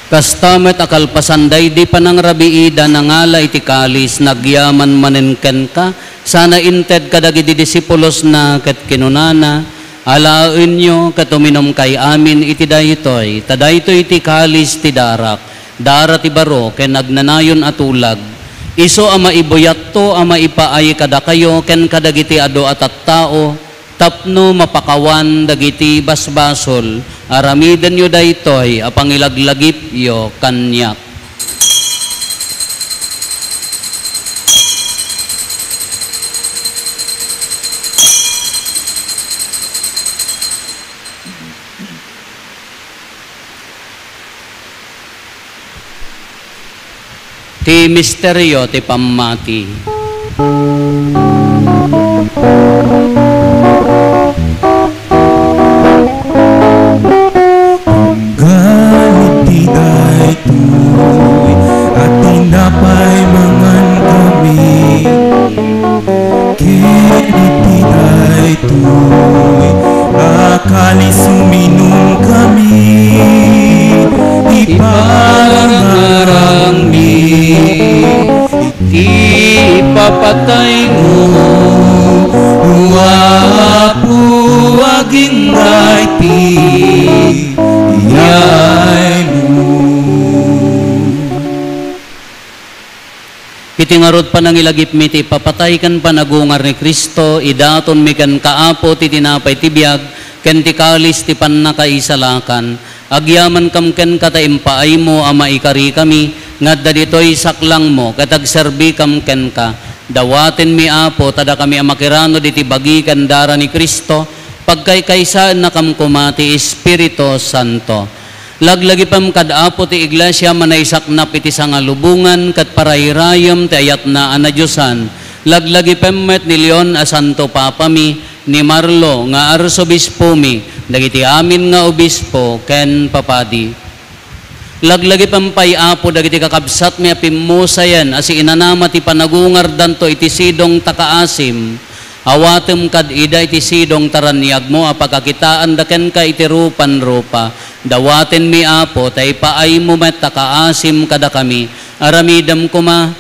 Kasta met a kalpasan daydi panangrabiida, nangala iti kalis, nagyaman manen kenka, sana inted kadagiti disipulosna ket kinunana: Alaenyo ket uminumkay amin iti daytoy, ta daytoy ti kalis ti darak, dara ti baro ken agnanayon a tulag. Isu a maibuyatto a maipaay kadakayo ken kadagiti adu a tattao, tapno mapakawan dagiti basbasol. Aramidenyo daytoy a pangilaglagipyo kaniak. Ti misterio ti pammati. Tunggal iti daytoy a tinapay mangankami, ken iti daytoy a kalis uminumkami, iparangarangmi ti ipapataymo, O Apo, agingga iti yaymo. Iti ngarud panangilagipmi ti ipapatay ken panagungar ni Cristo, idatonmi kenka, Apo, ti tinapay ti biag ken ti kalis ti pannakaisalakan. Agyamankam kenka ta impaaymo a maikarikami nga adda ditoy saklangmo ket agserbikam kenka. Dawatenmi, Apo, ta dakami a makiranud iti bagi ken dara ni Cristo, pagkaykaysaennakam koma ti Espiritu Santo. Laglagipem kad Apo ti Iglesia a naisaknap iti sangalubongan ket parayrayem ti ayatna a nadiosan. Laglagipem met ni Leon a Santo Papami, ni Marlo nga Arsobispomi, dagiti amin nga obispo ken papadi. Laglagipem pay, Apo, dagiti kakabsatmi a pimmusayen a siinanama ti panagungardanto iti sidong ta kaasim. Awatem kad ida iti sidong ta raniagmo a pakakitaanda kenka iti rupan-rupa. Dawatenmi, Apo, ta ipaaymo met ta kaasim kadakami. Aramidem koma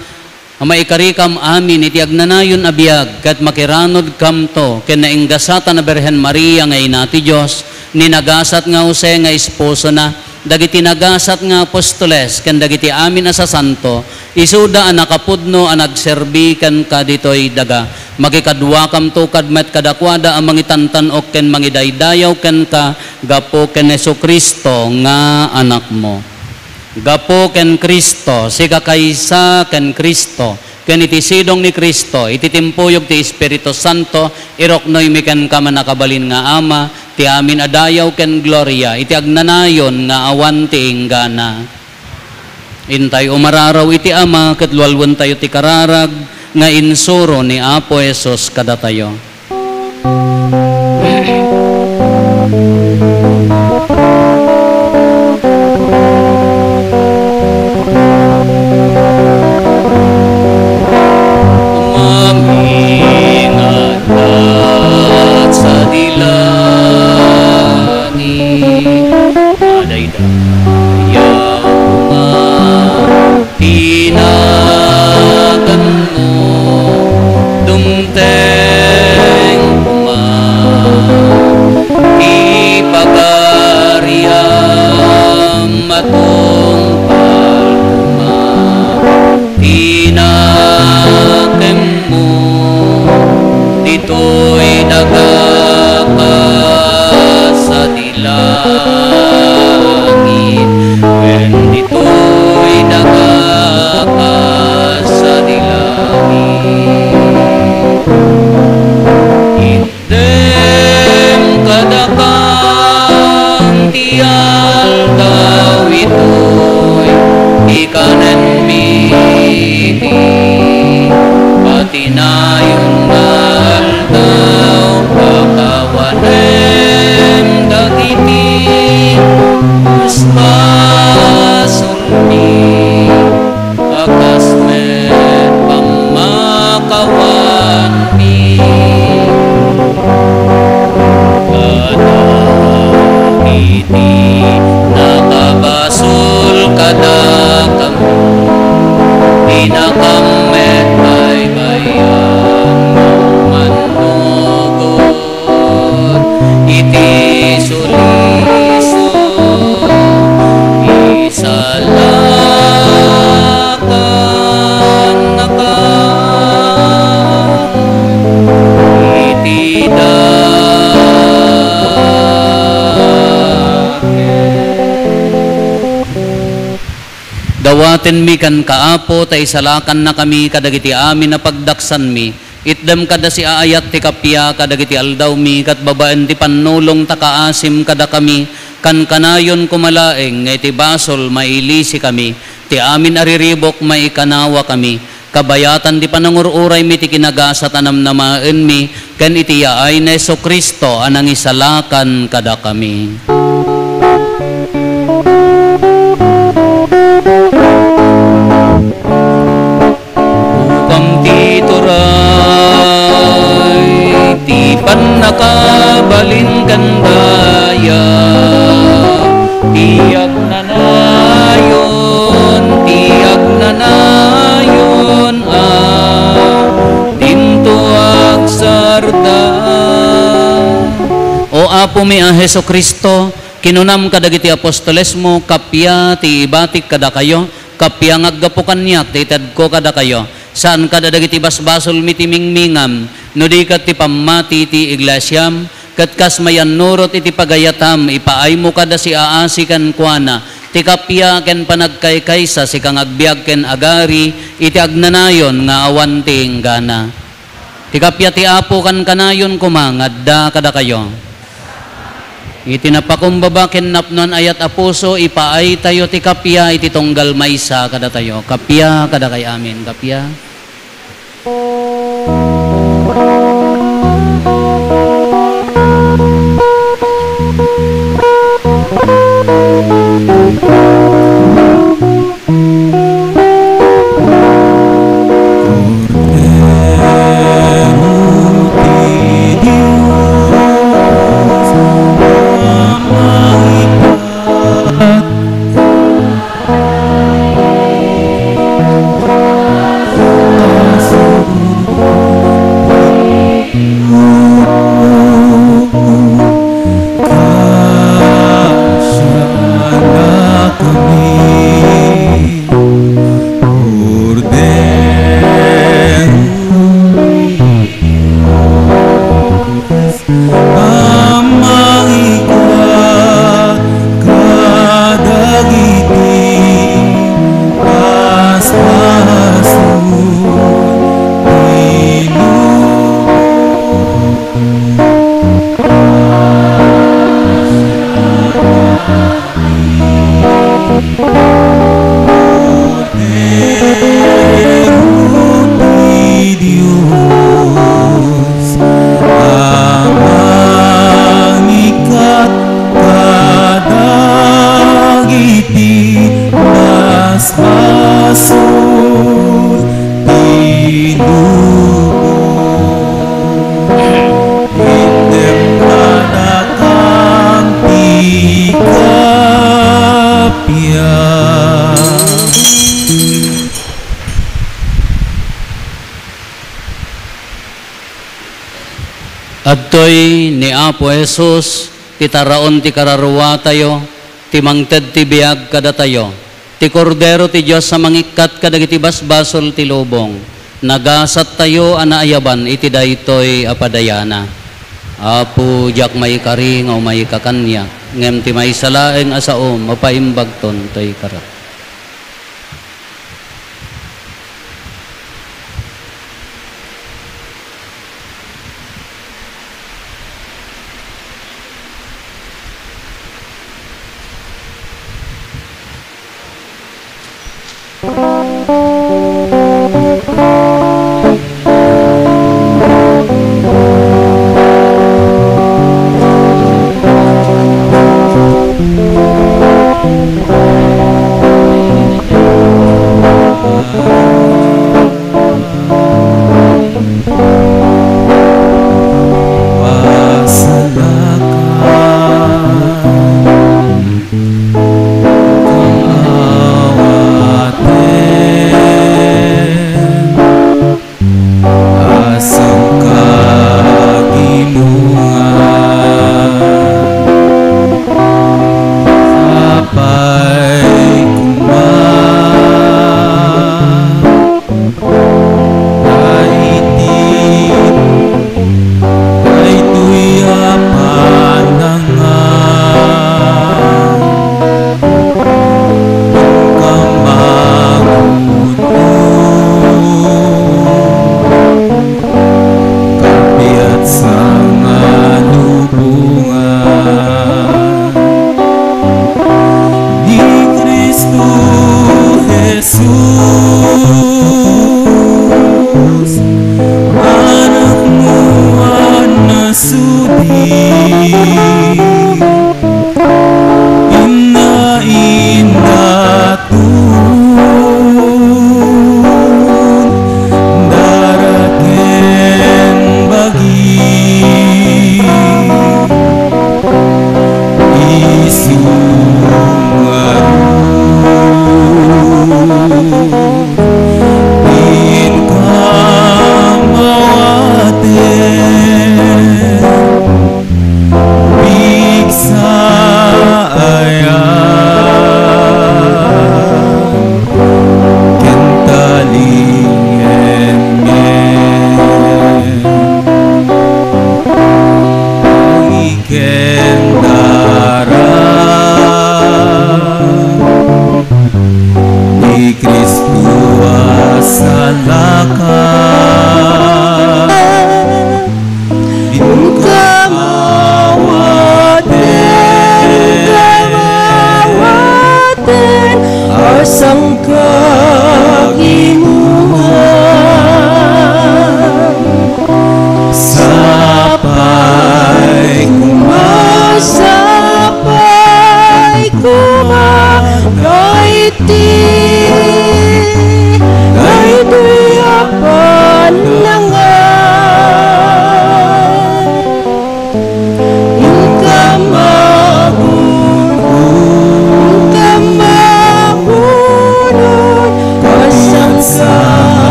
a maikarikam amin iti agnanayon a biag, ket makiranudkamto ken nainggasatan a Birhen Maria nga Ina ti Dios, ni nagasat nga Jose nga esposona, dagiti nagasat nga apostoles, ken dagiti amin a sasanto, isuda a nakapudno a nagserbi kenka ditoy daga. Makikaduakamto kad met kadakuada a mangitantan-ok ken mangidaydayaw kenka gapu ken Jesu-Cristo nga Anakmo. Gapu ken Cristo, sika kaysa ken Cristo, ken iti sidong ni Cristo, iti timpuyog ti Espiritu Santo, iruknoymi kenka, Mannakabalin nga Ama, ti amin a dayaw ken gloria iti agnanayon nga awan ti inggana. Intay umararaw iti Ama ket lualuentayo ti kararag nga insuro ni Apo Jesus kadatayo. Umamingat sa dila ni adaydayaw nga tinaganmo, dumteng koma ti pagariam, matungpal koma ti nakemmo, ditoy daga kas sa langit, ken ditoy daga kas sa langit. Itdem kadakam ti aldaw itoy, ikanenmi iti patinayon nga aldaw, pakawanem dagiti basbasolmi, a kas met pammakawanmi kadagiti nakabasol kadakami, dinakam met baybay-an nga umannurot iti sulisog, isalakannaka iti dakes. Dawatenmi kenka, Apo, ta isalakannakami kadagiti amin a pagdaksanmi. Itdem kad a siaayat ti kappia kadagiti aldawmi, ket babaen ti pannulong ta kaasim kadakami, kankanayon koma laeng nga iti basol mailisikami, ti amin a riribuk maikanawakami, kabayatan ti panangur-uraymi ti kinagasat a namnamaenmi, ken iti yaay ni Jesu-Cristo a nangisalakan kadakami. Upam ti turay ti pannakabalin ken daya, ti agnanayon, ti agnanayon a dinto agsardeng. O Apomi a Jesu-Cristo, kinunam kadagiti apostolesmo, kappia ti ibatik kadakayo, kappia nga aggapu kaniak ti itedko kadakayo. Saan kad a dagiti basbasolmi ti mingmingam, no di ket ti pammati ti iglesiam, ket kas mayannurot iti pagayatam, ipaaymo kad a siaasi kenkuana ti kappia ken panagkaykaysa, sika nga agbiag ken agari iti agnanayon nga awan ti inggana. Ti kappia ti Apo kankanayon koma nga adda kadakayo. Iti napakumbaba ken napnoan ayat a puso, ipaaytayo ti kappia iti tunggal maysa kadatayo. Kappia kadakay amin, kappia. Kordero ti Dios a mangikkat Kordero a mangikkat kadagiti basbasol ti lubong. Kordero ti Dios a mangikkat kadagiti basbasol ti lubong. Itdem kadakam ti kappia. Adtoy ni Apo Jesus ti taraon ti kararuatayo, ti mangted ti biag kadatayo, ti Kordero ti Dios a mangikkat kadagiti basbasol ti lubong. Nagasattayo a naayaban iti daytoy a padayana. Apo, diak maikari nga umay ka kaniak, ngem ti maysa laeng a saom a paimbagton toy karak.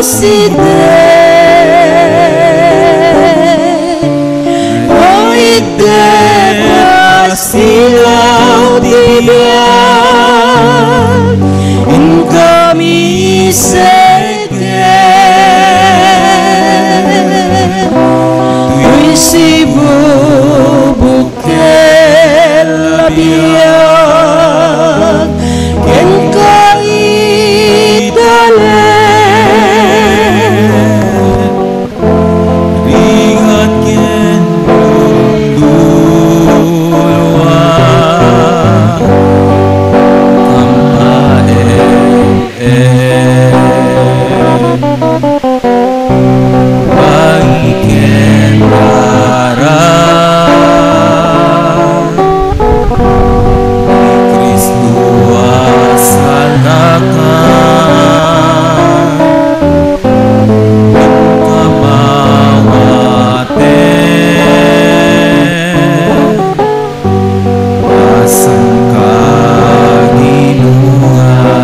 Side, o ide, kastilaw ti biag, inkami side, tuy sibubuk ket labiag kenka italen. Rigat ken lulua, kampaen. Bangken dara ni Cristo a salakan, inkamawaten. Asangka ginungan,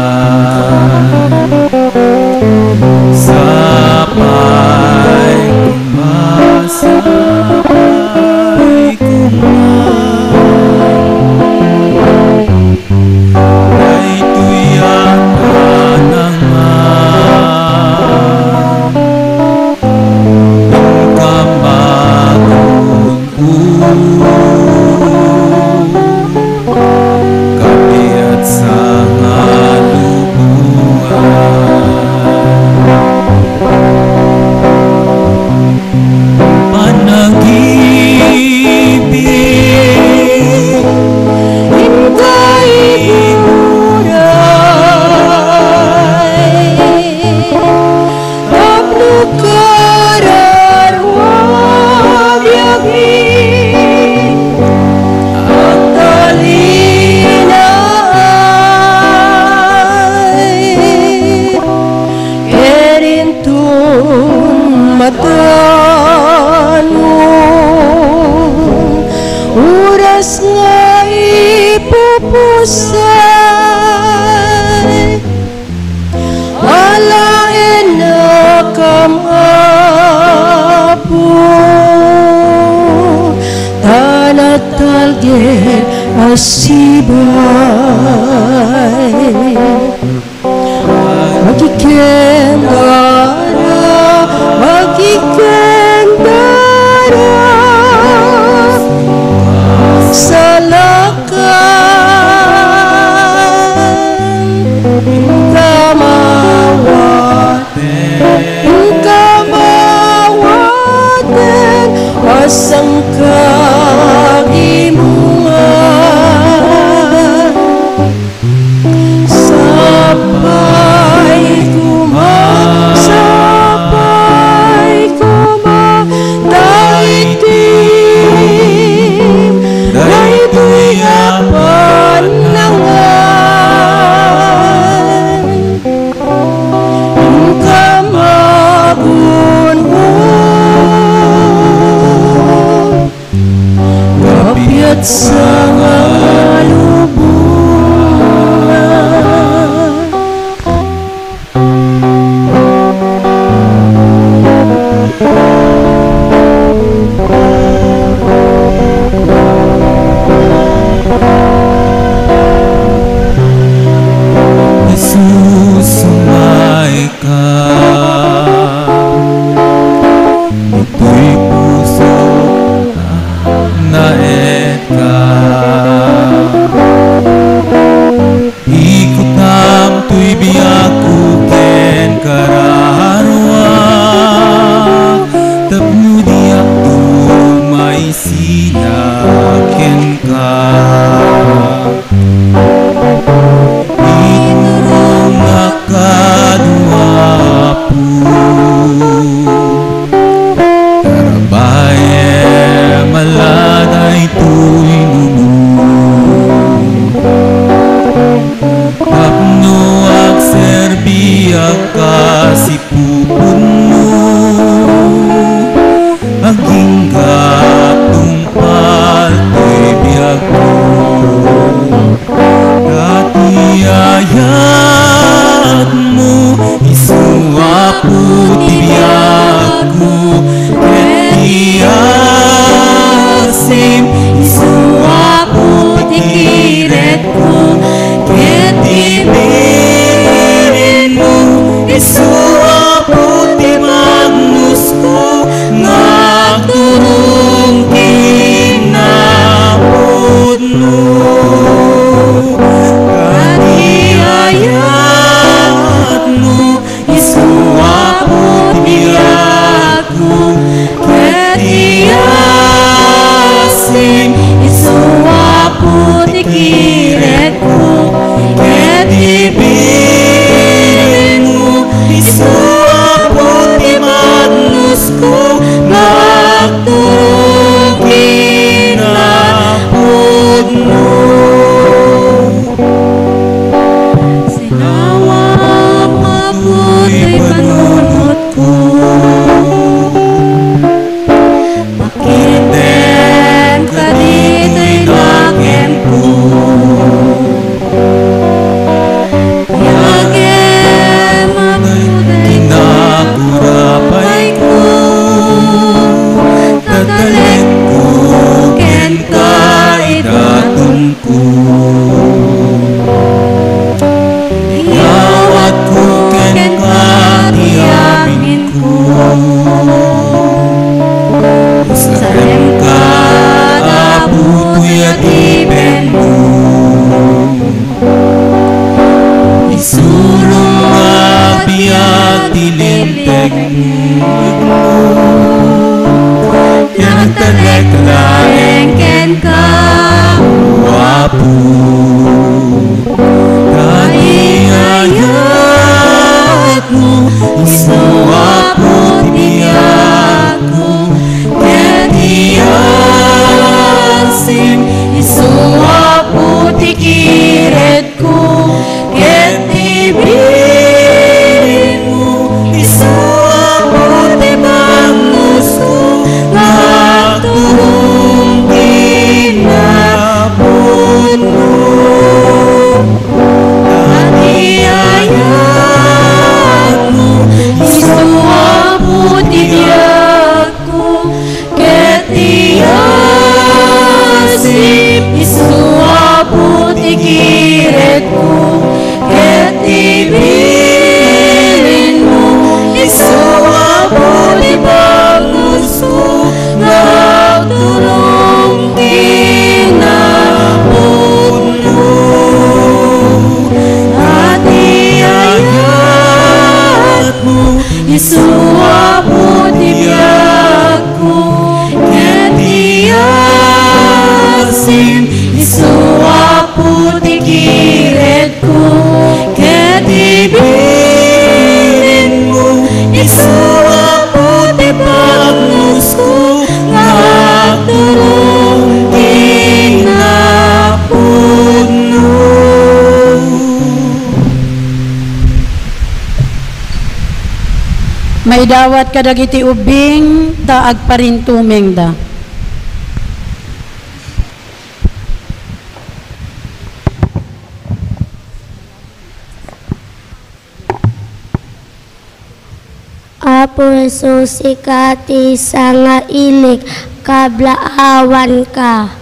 sapay koma, sapay koma. Daytoy a nangan, inkamagun Kapiat sa nga lubongan. Panagibig, inkay iburay. Tapno kararua biagmi agtalinaay, ket inton matanon, oras nga ipupusay, alaennakam, Apo, ta natalged a sibay. Agikendara, agikendara, salak- Kan kamawaten, kamawaten, asangka gimungan. Sapay koma, sapay koma, daytoy, daytoy a pannangan. Inkam agungo, kapiat sa nga lubongan. Jesus, umayka. Ditoy puso, naetka. Ikutam toy biagko ken kararuak, tapno diak dumaisina kenka. Iturongak kano, Apo. Tarabaem a la daytoy nuno, tapno agserbiak kas ipuponmo. Agingga tungpal toy biagko. Ta ti ayatmo isu, Apo, Nagtalek laeng kenka, O Apo, ta ti ayatmo, isu, Apo, ti biagko, ket ti asim, isu, Apo, ti kiretko, ket ti bilinmo, isu, Apo, ti bannosko, nga agturong kinapudno. Ta ti ayatmo, isu, Apo, ti biagko, ket ti asim, isu, Apo, ti kiretko, ket ti bilinmo, isu, Apo, ti bannosko, nga agturong kinapudno. Ta ti ayatmo, isu, Apo, ti biagko, ket ti asim, isu, Apo, ti kiretko, ket ti bilinmo, isu, Apo, ti bannosko, nga agturong kinapudno. Maidawat kadagiti ubbing ta agparintumengda. Apo Jesus, sika ti sangailik, kablaawanka.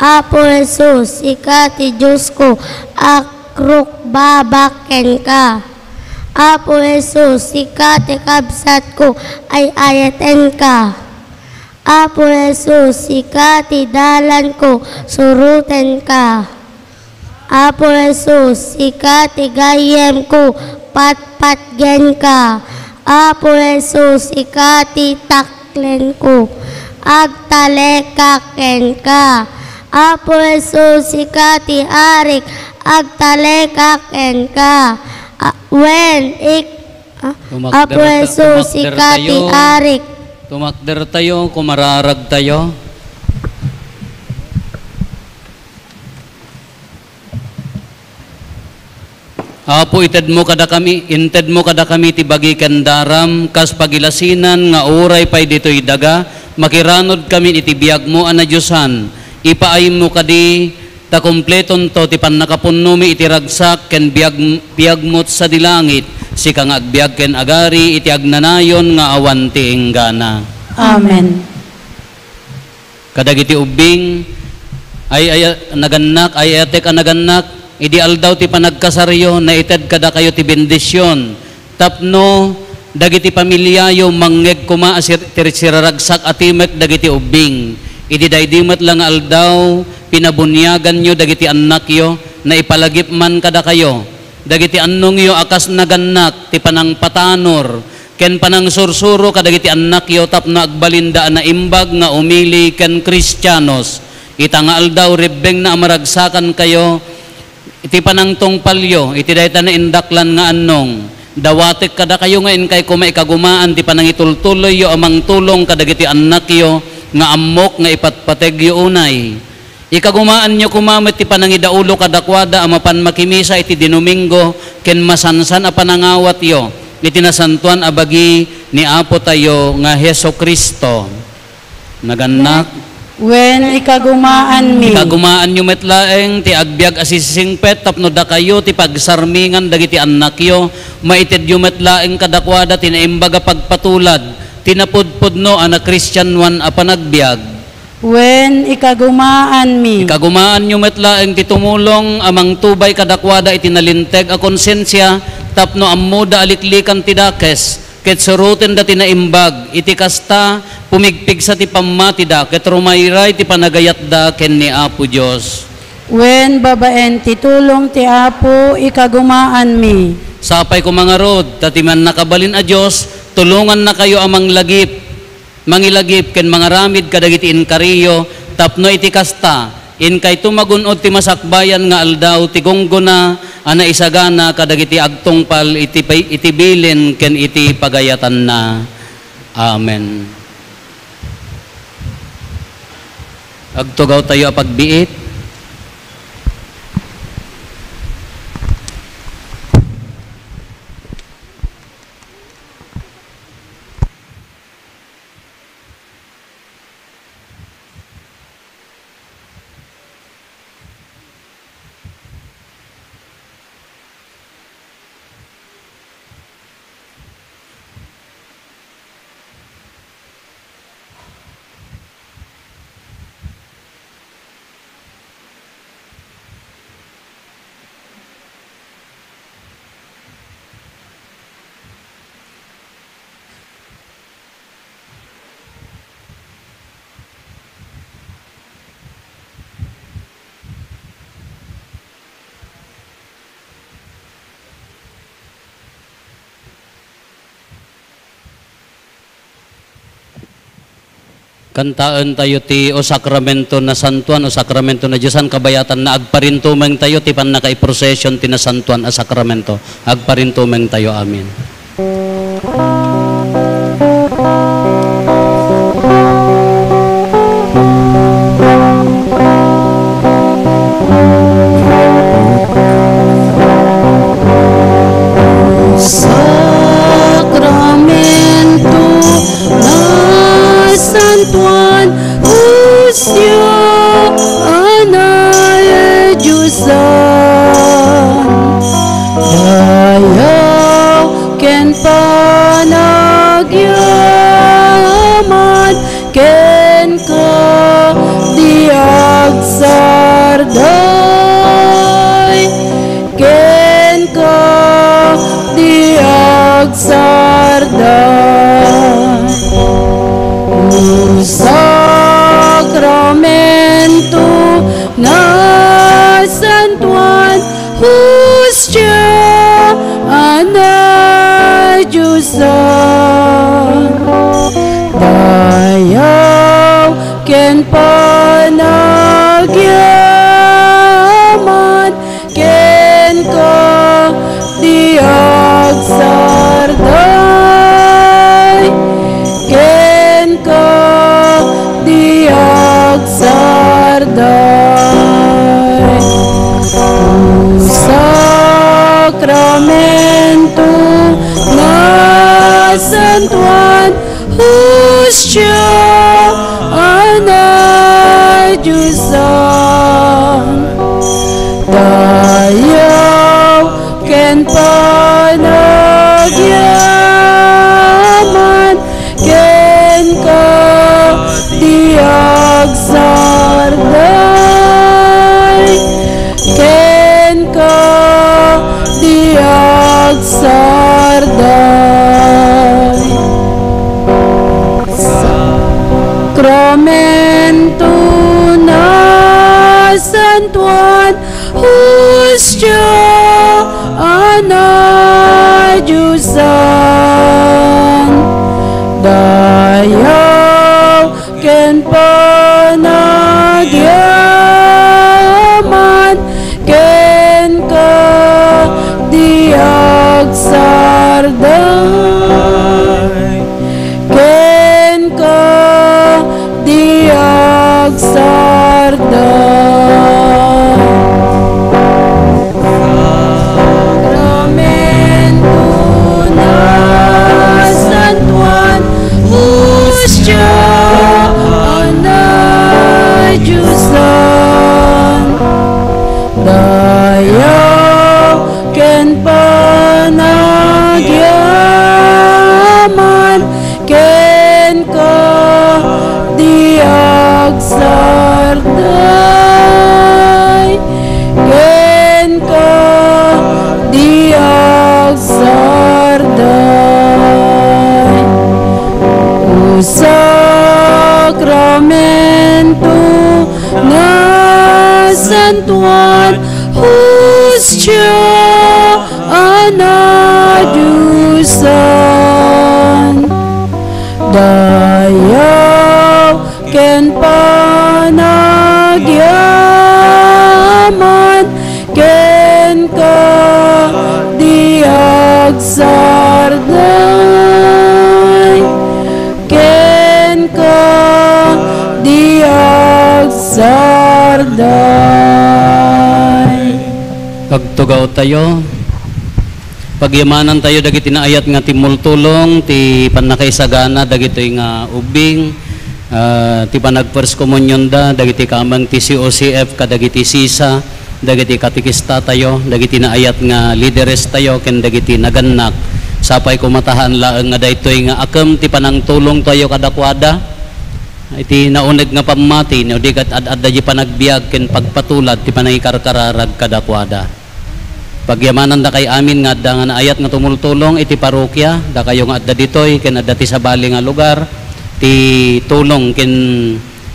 Apo Jesus, sika ti Diosko, akrukbabak kenka. Apo Jesus, sika ti kabsatko, ay-ayatenka. Apo Jesus, sika ti dalanko, surotenka. Apo Jesus, sika ti gayyemko, patpatgenka. Apo Jesus, sika ti taklenko, agtalekak kenka. Apo Jesus, sika ti arik, agtalekak kenka. A-, wen, ik-, a-, Tumakder Apo ta-, Jesus, sika ti tumakdertayo. Arik. Tumakdertayo, kumararagtayo. Apo, itedmo kadakami, intedmo kadakami ti bagi ken daram, kas pagilasinan nga uray pay ditoy daga, makiranodkami iti biagmo a nadiosan. Ipaaymo kadi, ta kumpletonto ti pannakapunnomi iti ragsak ken biag-, biagmo sadi langit, sika nga agbiag ken agari iti agnanayon nga awan ti inggana. Amen. Kadagiti ubbing, ay, ay, nagannak, ay-ayatek a nagannak, idi aldaw ti panagkasaryo, naited kadakayo ti bendision. Tapno dagiti familiayo, mangngeg koma a sir-, tir-, siraragsak a timek dagiti ubbing. Idi daydi met la nga aldaw, pinabuniaganyo dagiti annakyo, naipalagip man kadakayo. Dagiti annongyo a kas nagannak ti panangpatanor ken panangsursuro kadagiti annakyo tapno agbalinda a naimbag nga umili ken Kristianos. Ita nga aldaw, rebbengna a maragsakankayo iti panangtungpalyo iti dayta naindaklan nga annong. Dawatek kadakayo nga inkay koma ikagumaan ti panangitultuloyyo a mangtulong kadagiti annakyo nga ammok nga ipatpategyo unay. Ikagumaanyo koma met ti panangidaulo kadakuada a mapan makimisa iti Dinomingo ken masansan a panangawatyo iti nasantoan a bagi ni Apotayo nga Jesu-Cristo. Nagannak. Wen, ikagumaanmi. Ikagumaanyo met laeng ti agbiag a sisisingpet tapno dakayo ti pagsarmingan dagiti annakyo. Maitedyo met laeng kadakuada ti naimbag a pagpatulad ti napudpudno a nakristianoan a panagbiag. Wen, ikagumaanmi. Ikagumaanyo met laeng ti tumulong a mangtubay kadakuada iti nalinteg a konsensia tapno ammoda a liklikan ti dakes, ket surotenda ti naimbag. Iti kasta, pumigpigsa ti pammatida, ket rumayray ti panagayatda ken ni Apo Dios. Wen, babaen ti tulong ti Apo, ikagumaanmi. Sapay koma ngarud, ta ti mannakabalin a Dios, Tulongannakayo a manglagip, mangilagip ken mangaramid kadagiti inkariyo tapno iti kasta, inkayto magun-od ti masakbayan nga aldaw ti gunggona a naisagana kadagiti agtungpal iti pay-, iti bilin ken iti pagayatanna. Amen. Agtugawtayo a pagbiit. Kantaentayo ti O Sakramento Nasantoan, O Sakramento Nadiosan, kabayatanna. Agparintumengtayo ti pannakaiprosesyon ti Nasantoan a Sakramento. Agparintumengtayo. Amen. Sakramento Nasantoan, Hostia a nadiosan, dayaw ken panagyaman kenka ti agsarday, kenka ti agsarday. O Sakramento Nasantoan, Hostia a nadiosan, dayaw ken panagyaman kenka ti agsarday, kenka ti agsarday. O Sakramento Nasantoan, Hostia a nadiosan, dayaw ken panagyaman kenka ti agsarday, kenka ti agsarday. Sakramento Nasantoan, Hostia a nadiosan, dayaw ken panagyaman kenka ti agsarday, kenka ti agsarday. Sakramento Nasantoan, Hostia a nadiosan, dayaw ken panagyaman kenka ti agsarday, kenka ti agsarday. O Sakramento Nasantoan, Hostia a nadiosan, Dayaw ken panagyaman kenka di agsarday, kenka di agsarday. Agtugaw tayo. Pagyamanan tayo dagiti naayat nga timmultulong, ti pannakaisagana dagitoy nga ubbing, ah, ti panag-first communion da, dagiti kameng ti C O C F kadagiti sisa, dagiti katekista tayo, dagiti naayat nga lideres tayo, ken dagiti nagannak. Sapay kumatahan laeng nga daytoy nga akem ti panangtulong tayo kadakuada. Iti nauneg nga pammati, no di ket ad-adda di panagbiag ken pagpatulad ti panangikarkararag kadakuada. Pagyamanandakay amin nga adda nga naayat nga tumultulong iti parokia, dakayo nga adda ditoy ken adda ti sabali nga lugar, ti tulong ken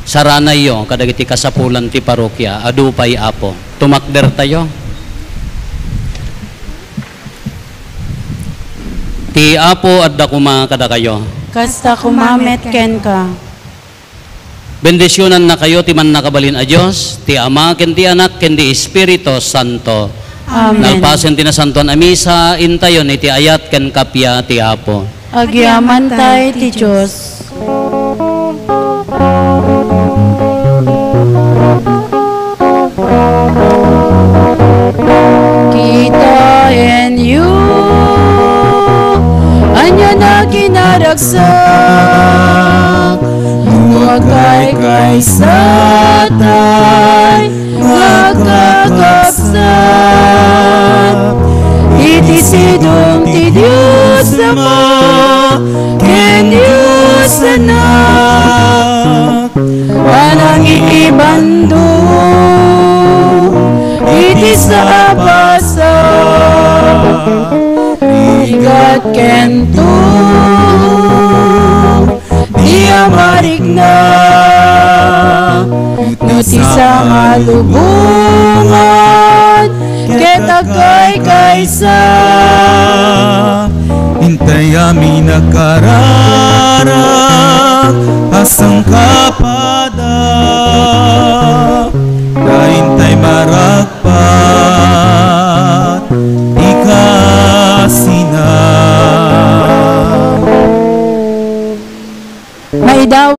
saranayyo kadagiti kasapulan ti parokia. Adu pay, Apo. Tumakder tayo. Ti Apo adda koma kadakayo. Kasta koma met kenka. Bendisionannakayo ti Mannakabalin a Dios, ti Ama, ken ti Anak, ken ti Espiritu Santo. Amen. Nalpasen ti Nasantoan a Misa, intayon iti ayat ken kappia ti Apo. Agyamanta iti Dios. Kitaenyo, ania nga kinaragsak, no agkaykaysatay nga kakabsat iti sidong ti Dios Ama ken Dios Anak. Panangibando iti sabasa, rigat ken tungtong ti amarikna, no sisa nga lubongan ket agkaykaysa. Intay amin a kararag a sangkapada, ta intay maragpat ti kasina. Maidaw